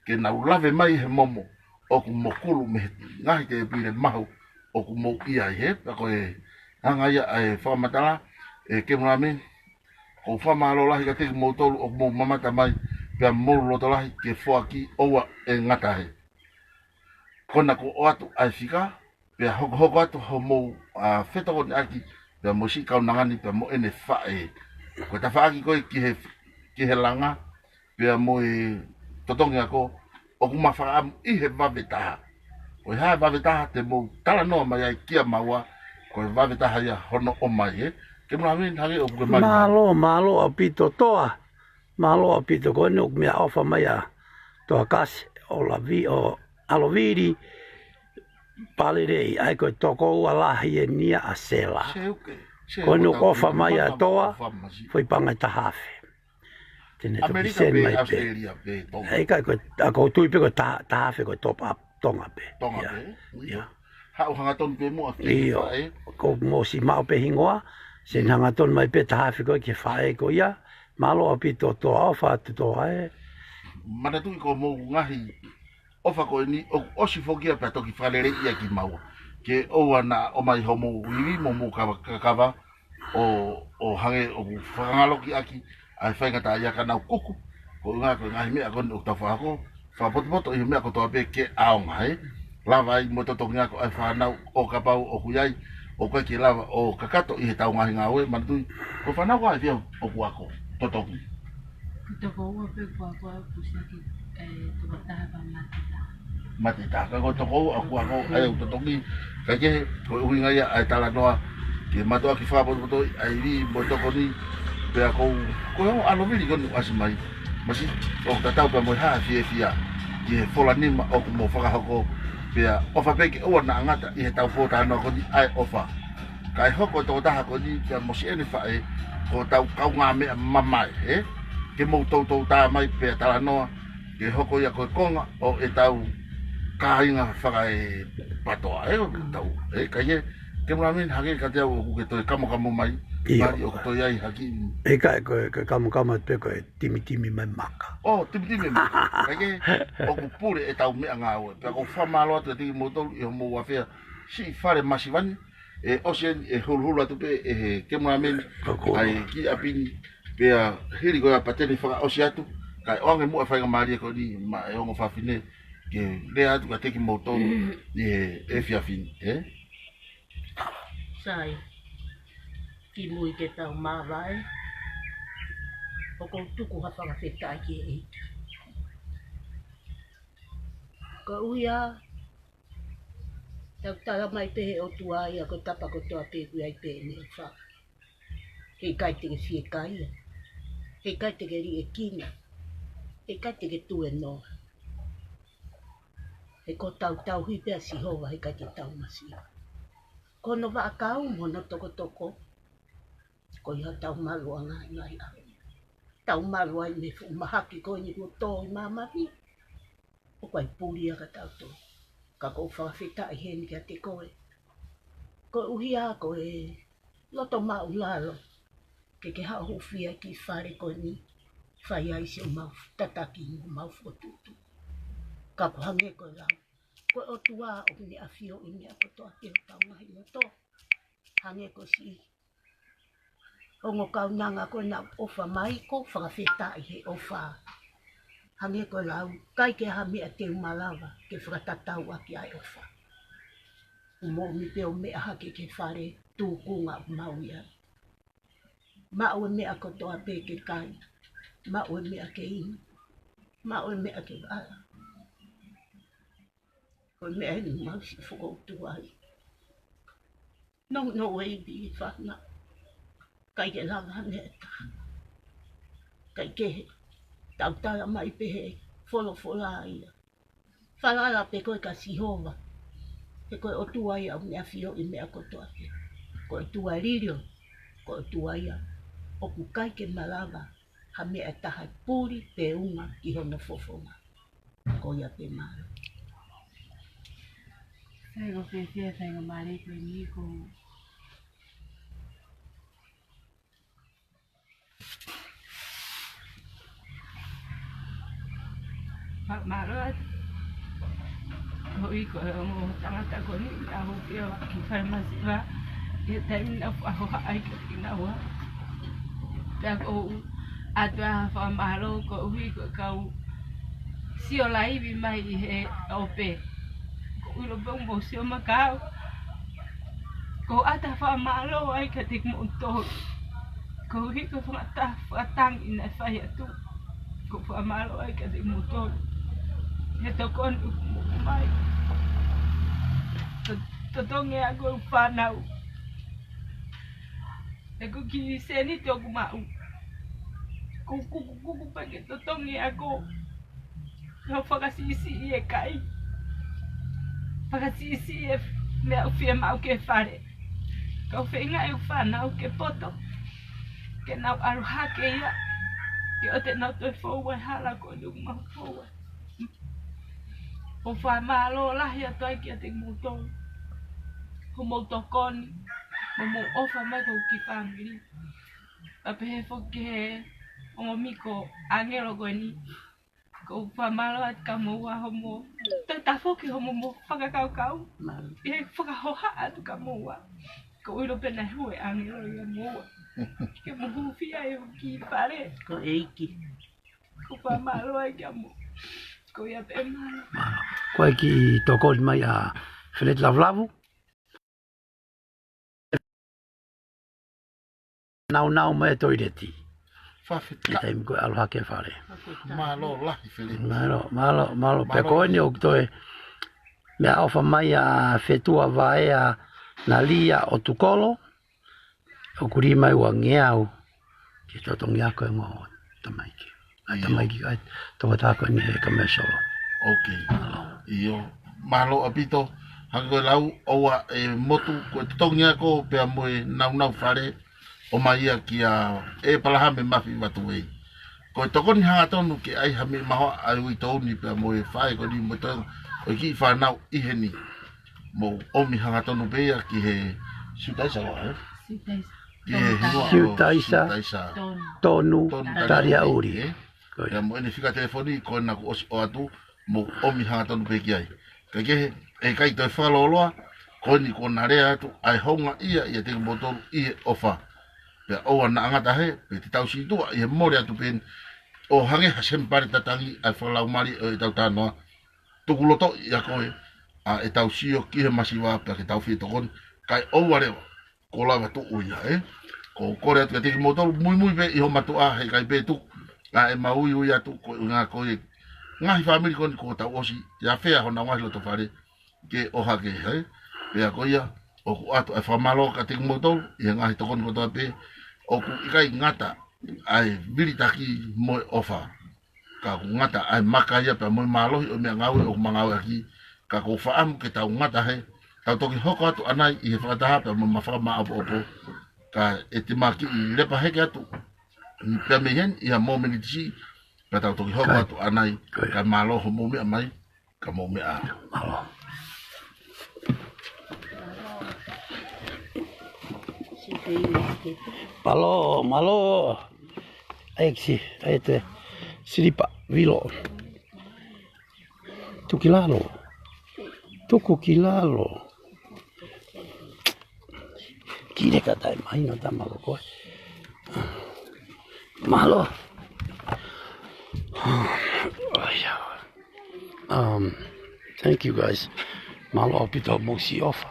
ke nau lave mai he momo ʻoku mokulu mei he ngaahi tēpile mahu ʻoku mou ʻi ai, ē? Pea ko e anga ia ʻa e fakamatala, ē, Kemulameni, kou fakamālō lahi kiate kimoutolu ʻoku mou mamata mai, pea mou loto lahi ke foaki, ʻoua ʻe ngata hē. Ko ena kuo ʻoatu ʻa e fika, pea hokohoko atu hoʻomou, ʻa, fetokoniʻaki, pea mo siʻi kaunanga ni, pea mo ʻene faʻē. Ko e tafaʻaki ko ē ki he, ki he langa, pea mo e totongi ako, ʻoku ma fakaʻamu ʻi he vave taha. Ko e hā e vave taha te mou talanoa mai ai kia maua, ko e vave taha ia hono ʻomai, ē. Kemulameni, hangē ʻoku ke mai. Mālō, mālō ʻaupito Toa. Mālō ʻaupito. Ko eni ʻoku meʻaʻofa mai ʻa Toakasi ʻo Lavi ʻo ʻAlovili Palelei, ʻa ia ko e tokoua lahi eni ia ʻa Sela. Ko eni ʻoku ʻofa mai ʻa Toa, foʻi paʻanga ʻe taha afe. Te ne toki send mai pē. ʻIkai, ko e, ʻa, ʻoku ou tui pē ko e ta-, taha afe ko e top up Tonga pē. Tonga pē. ʻIo. Haʻu hangatonu pē muʻa ki he faʻē. Ko e mou ʻosi maʻu pē hingoa, send hangatonu mai pē taha afe ko ē ki he faʻē ko ia. Mālō ʻaupito Toa, ʻofa atu Toa ē. Manatuʻi ko hoʻomou ngaahi ʻofa ko eni ʻoku ʻosi foki ia pea toki fakaleleiʻi ia kimaua. Ke ʻoua naʻa ʻomai hoʻomou ivi mo hoʻomou kava, kakava ʻo, ʻo hangē ʻoku fakangaloʻaki ʻaki ʻa e faingataʻaʻia ka nau kuku. Ko e ʻuhinga ko e ngaahi meʻa ko eni ʻoku tau fakahoko, fakapotopoto ʻi he meʻa kotoa pē ke ʻaonga, ē. Lava ai mo e totongi ako ʻa e fānau ʻo kapau ʻoku ʻi ai, ʻoku ʻikai ke lava ʻo kakato ʻi heʻetau ngaahi ngāue, manatuʻi ko e fānau ʻa e fiha ʻoku ako, totongi. Ko e tokoua pē ʻoku ako ʻoku ʻosi ʻaki, ē, toko taha pea mate taha. Mate taha, ka ko e tokoua ʻoku ako ʻa e ʻoku totongi. Kae kehe, ko e ʻuhinga ia ʻa e talanoa ke mātuʻaki fakapotopotoʻi ʻa e ivi mo e tokoni, pea ko, ko e ongo ʻAlovili ko eni ʻoku ʻasi mai. Masiʻi, ʻoku tatau pē mo e hā e fiefia ki he fola nima ʻoku mou fakahoko, pea ʻofa pē ke ʻoua naʻa ngata ʻi heʻetau pōtalanoa ko eni ʻa e ʻofa. Kae hoko e tokotaha ko eni pea mo siʻene faʻē ko hotau kaungāmeʻa mamae, ē? Ke mou toutou tā mai pea talanoa, ke hoko ia ko e konga ʻo ʻetau kāinga fakaepatoa, ē, ʻo tau, ē, kae kehe, Kemulameni, hangē kiate au ʻoku ke toe kamokamo mai, ʻio, mahalo ʻoku toe ʻi ai ha kiʻi. ʻIkai, ko e, ko e kamokamo pē ko e timitimi mai maka. ʻŌ, timitimi mai maka. Kae kehe, ʻoku pule ʻetau meʻangāue. Pea ʻoku ou fakamālō atu kiate kimoutolu ʻi hoʻomou afea siʻi fale masiva ni, ʻe ʻosi eni, ʻe huluhulu atu pē ʻe he kemulameni ʻa e kiʻi ʻapi ni, pea hili ko ia pea te ne fakaʻosi atu, kae ʻoange muʻa e faingamālie ko eni maʻa e ongo fafine ke lea atu kiate kimoutolu ʻi he efiafi ni, ē? Sai, kimui ke tau māvae, ʻoku ou tuku ha fakafetaʻi ki he ʻEiki. Koeʻuhi ā, tau tala mai pē he ʻOtua ia ko e tapa kotoa pē ʻoku ʻi ai pē ʻene ʻofa. Heʻikai te ke fiekaia. Heʻikai te ke liʻekina. Heʻikai te ke tuenoa. He ko hotau tauhi pē ʻa Sihova, heʻikai te tau masiva. Ko hono vaʻakau mo hono tokotoko, ko ia ʻoku tau malu ai he ngaahi ʻaho. Tau malu ai mei he fuʻu mahaki ko eni kuo tō ʻi māmani. ʻOku ʻikai puli ia kia tautolu. Ka ʻoku ou fakafetaʻi heni kiate koe. Koeʻuhi ā ko e loto māʻulalo ke ke haʻu ʻo hūfia ki he fale ko eni, fai ai siʻomau tataki mo homau fokotuʻutuʻu. Ka ʻoku hangē ko e lau, ko e ʻOtua ʻoku ne ʻafioʻi e meʻa kotoa pē ʻi hotau ngaahi loto. Hangē ko siʻi ongo kaunanga ko ena ʻoku ʻofa mai, ʻoku ou fakafetaʻi he ʻofa. Hangē ko e lau, ʻikai ke ʻi ai ha meʻa te u malava ke fakatatau ʻaki ʻa e ʻofa. ʻOku mou ʻomi pē ʻo meʻa hake ki he fale tūkunga ʻoku mau ʻi ai. Maʻu e meʻa kotoa pē ke kai. Maʻu e meʻa ke inu. Maʻu e meʻa ke ala. Ko e meʻa eni ʻoku mau siʻi fokoutua ai. No, no way, pē fana. ʻIkai ke lava ha meʻa ʻe taha. ʻIkai ke he. Tau tala mai pē he folofola ia. Falala pē koe kia Sihova. He ko e ʻOtua ia ʻoku ne ʻafioʻi e meʻa kotoa pē. Ko e ʻOtua lilo. Ko e ʻOtua ia ʻoku ʻikai ke malava ha meʻa ʻe taha ʻe puli pe unga ki hono fofonga. Ko ia pē, mālō. Sai, ʻoku ou fiefia he faingamālie ko eni ko Fakamālō atu. Ko e ʻuhi ko e ongo tangata ko eni, ʻa hoʻo pio ki fale masiva, ʻi he taimi naʻa ku ʻalu ai kia kinaua. Pea ʻoku ou ʻoatu ʻa e fakamālō koeʻuhi ko e kau sio laivi mai ʻi he ʻope. Ko e ʻuhi pē ʻoku mou sio mai kia au. ʻOku ou ʻoatu ʻa e fakamālō ai kiate kimoutolu. Koeʻuhi ko e fanga ta-, fakatangi naʻe fai atu. ʻOku ou fakamālō ai kiate kimoutolu he tokoni ʻoku mou mai. To-, totongi ʻa e ongo fānau. He ko e kiʻi sēniti ʻoku maʻu, ʻoku ʻOku kukukuku pē ke totongi ako. Kau fakasiʻisiʻi e kai. Fakasiʻisiʻi e meʻa ʻoku fiemaʻu ki he fale. Kau feinga e fānau ke poto. Ke nau ʻalu hake ia. Ke ʻoua te nau toe fou ai hala ko ʻenau mau fou ai. ʻOku ou fakamālō lahi atu ai kiate kimoutolu. Ko hoʻomou tokoni. Mo hoʻomou ʻofa mai ki hoku kiʻi fāmili. Pea pehē foki ki he ongo miko ʻāngelo ko eni. ʻOku ou fakamālō atu kia moua hoʻomou. Toe tafoki hoʻomou fakakaukau. ʻI he fakahohaʻa atu kia moua. ʻOku ou ʻilo pē naʻe hū e ʻāngelo ia moua. Ke mou hūfia ʻi hoku kiʻi fale. Ko e ʻEiki. ʻOku ou fakamālō ai kia moua. Ko ia pē mālō. Ko e kiʻi tokoni mai ʻa Feleti Lavulavu. Naunau mai e toileti. Fafita. Taimi ko e ʻalu hake fale. Mālō lahi Feleti. Mālō, mālō, mālō. Pea ko eni ʻoku toe meʻaʻofa mai ʻa Fetuʻa Vaea Nalia ʻOtukolo. ʻOku lī mai ua ngeau ke totongi ako e ongo tamaiki. ʻAi tamaiki, ʻai tongata ko eni he commercial. Ok. ʻIo, mālō ʻaupito. Hangē ko e lau, ʻoua e motu, ko e totongi ako pea mo e naunau fale, ʻomai ia kia ʻEpalahame Mafi Vatuei. Ko e tokoni hangatonu ke ʻai ha meʻi mahoa ʻa e uitou ni pea mo e faʻē ko eni mo e toenga ʻo e kiʻi fānau ʻi heni. Mou ʻomi hangatonu pē ia ki he Siutaisa ʻo, ē? Siutaisa. Ki he hingoa ʻo Siutaisa. Siutaisa. Tonu. Tonu Taliaʻuli. Ē? Ko ia. Pea mo ʻene fika telefoni ko ena kuo ʻosi ʻoatu, mou ʻomi hangatonu pē ki ai. Kae kehe, ʻe ʻikai toe fakalōloa, ko eni kuo na lea atu, ʻa e houngaʻia ʻiate kimoutolu ʻi he ʻofa. Pea ʻoua naʻa ngata hē, pea te tau situʻa ʻi he mole atu pē eni, ʻo hangē ha semipale tatangi ʻa e fakalaumālie ʻo ʻetau talanoa. Tuku loto ia ko ē, ʻa ʻetau sio ki he masiva pea ke tau fie tokoni, kae ʻoua leva kuo lava tuʻu ia, ē? ʻOku ou kole atu kiate kimoutolu, muimui pē ʻi hoʻo mātuʻa, he ʻikai pē tuku ʻa ʻemau uiui atu, ko e ʻuhinga ko e ngaahi fāmili ko eni kuo tau ʻosi ia fea honau ngaahi loto fale ke ʻohake, ē? Pea ko ia, ʻoku ʻoatu ʻa e fakamālō kiate kimoutolu, ʻi he ngaahi tokoni kotoa pē, ʻoku ʻikai ngata ʻa e vilitaki mo e ʻofa. Ka ʻoku ngata ʻa e maka ia pea mo e mālohi ʻo e meʻangāue ʻoku ma ngāueʻaki. Ka ʻoku ou fakaʻamu ke tau ngata hē, tau toki hoko atu ʻanai ʻi he fakataha pea mo e mafakamāʻopoʻopo. Ka ʻe te ma kiʻi lepa heke atu pea mei heni ʻi ha mōmeniti siʻi, ka tau toki hoko atu ʻanai. Kae mālō hoʻomou meʻa mai, ka mou meʻa. Mālō. Mālō, mālō. ʻAi e kiʻi, ʻai e silipa, vilo. Tuku ki lalo. Tuku ki lalo. Kile ka taʻemahino tama ko koe. Mālō. ʻAi ia. Um, thank you guys. Mālō ʻaupito hoʻomou siʻi ʻofa.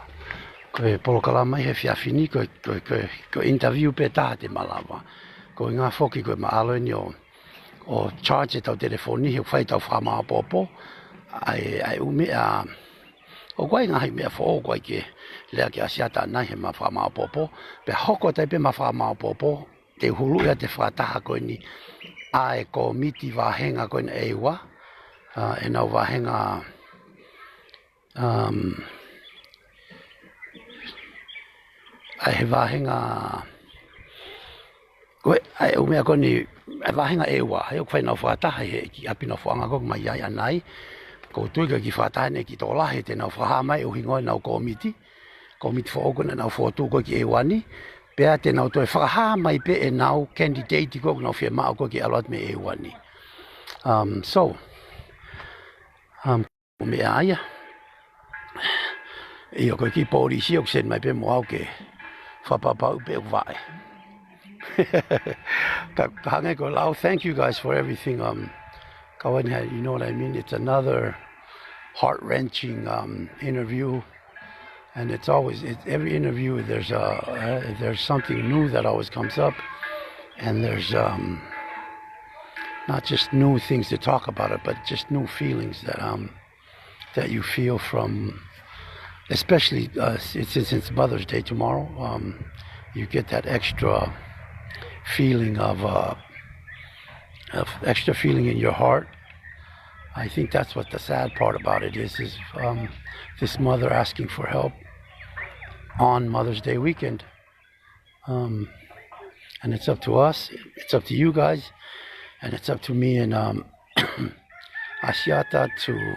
Ko e polokalama ʻi he efiafi ni, ko e, ko e, ko e, ko e interview pē taha te ma lava. Ko e ʻuhinga foki ko e mālō eni ʻo, ʻo charge ʻetau telefoni, he ʻoku fai ʻetau fakamāʻopoʻopo. ʻAi, ʻai ʻū meʻa, ʻoku ʻi ai e ngaahi meʻa foʻou ʻoku ʻikai ke lea ki ai ʻa Siata ʻanai he mafakamāʻopoʻopo. Pea hoko atu ai pē mafakamāʻopoʻopo, te u huluʻi atu e fakataha ko eni ʻa e kōmiti vāhenga ko eni ʻEua, ʻa ʻenau vāhenga, um, ʻa e vāhenga, ko e, ʻa e ʻū meʻa ko eni, ʻa e vāhenga ʻEua, he ʻoku fai ʻenau fakataha he kiʻi ʻapi nofoʻanga ko ē ʻoku ma ʻi ai ʻanai, ʻoku ou tui ko e kiʻi fakataha eni ʻe kiʻi tokolahi te nau fakahā mai ʻa e ʻuhinga ʻo ʻenau kōmiti, kōmiti foʻou ko ē naʻa nau fokotuʻu ko ē ki ʻEua ni, pea te nau toe fakahā mai pē ʻenau candidate ko ē ʻoku nau fiemaʻu ko ē ke ʻalu atu mei ʻEua ni. Um, so, um, ʻo meʻa ia. ʻIo ko e kiʻi polisi ʻoku send mai pē mo au ke fakapapauʻi pē ʻoku vaʻe. Ka, ka hangē ko e lau, thank you guys for everything. Um, kawan, you know what I mean? It's another heart-wrenching, um, interview. And it's always, it, every interview, there's a, uh, there's something new that always comes up. And there's, um, not just new things to talk about it, but just new feelings that, um, that you feel from, especially, uh, since, since it's Mother's Day tomorrow, um, you get that extra feeling of, uh, an extra feeling in your heart. I think that's what the sad part about it is, is um, this mother asking for help on Mother's Day weekend. Um, and it's up to us, it's up to you guys, and it's up to me and um, Asiata to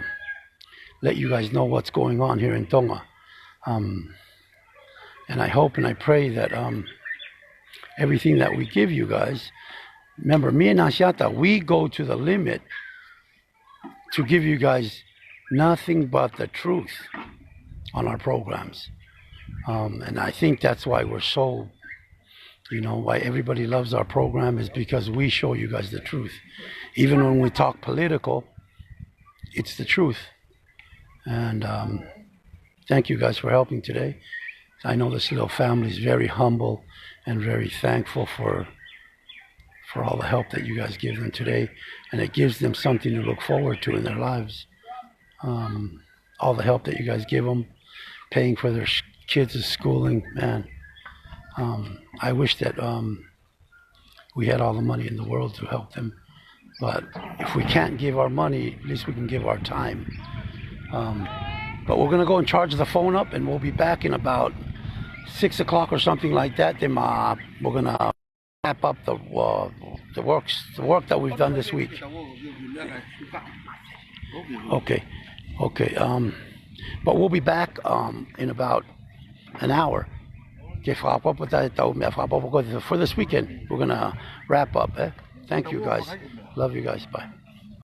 let you guys know what's going on here in Tonga. Um, and I hope and I pray that um, everything that we give you guys, remember, me and Asiata, we go to the limit to give you guys nothing but the truth on our programs. Um, and I think that's why we're so, you know, why everybody loves our program is because we show you guys the truth. Even when we talk political, it's the truth. And um, thank you guys for helping today. I know this little family is very humble and very thankful for for all the help that you guys give them today, and it gives them something to look forward to in their lives. Um, all the help that you guys give them, paying for their sh- kids' schooling, man. Um, I wish that um, we had all the money in the world to help them, but if we can't give our money, at least we can give our time. Um, but we're gonna go and charge the phone up, and we'll be back in about six o'clock or something like that. Then uh, we're gonna wrap up the uh, the works the work that we've done this week. Okay, okay. Um, but we'll be back um, in about an hour. Ke fakaʻapaʻapa ʻetau meʻa fakaʻapaʻapa ko ē for this weekend. We're gonna wrap up. Eh? Thank you guys. Love you guys. Bye.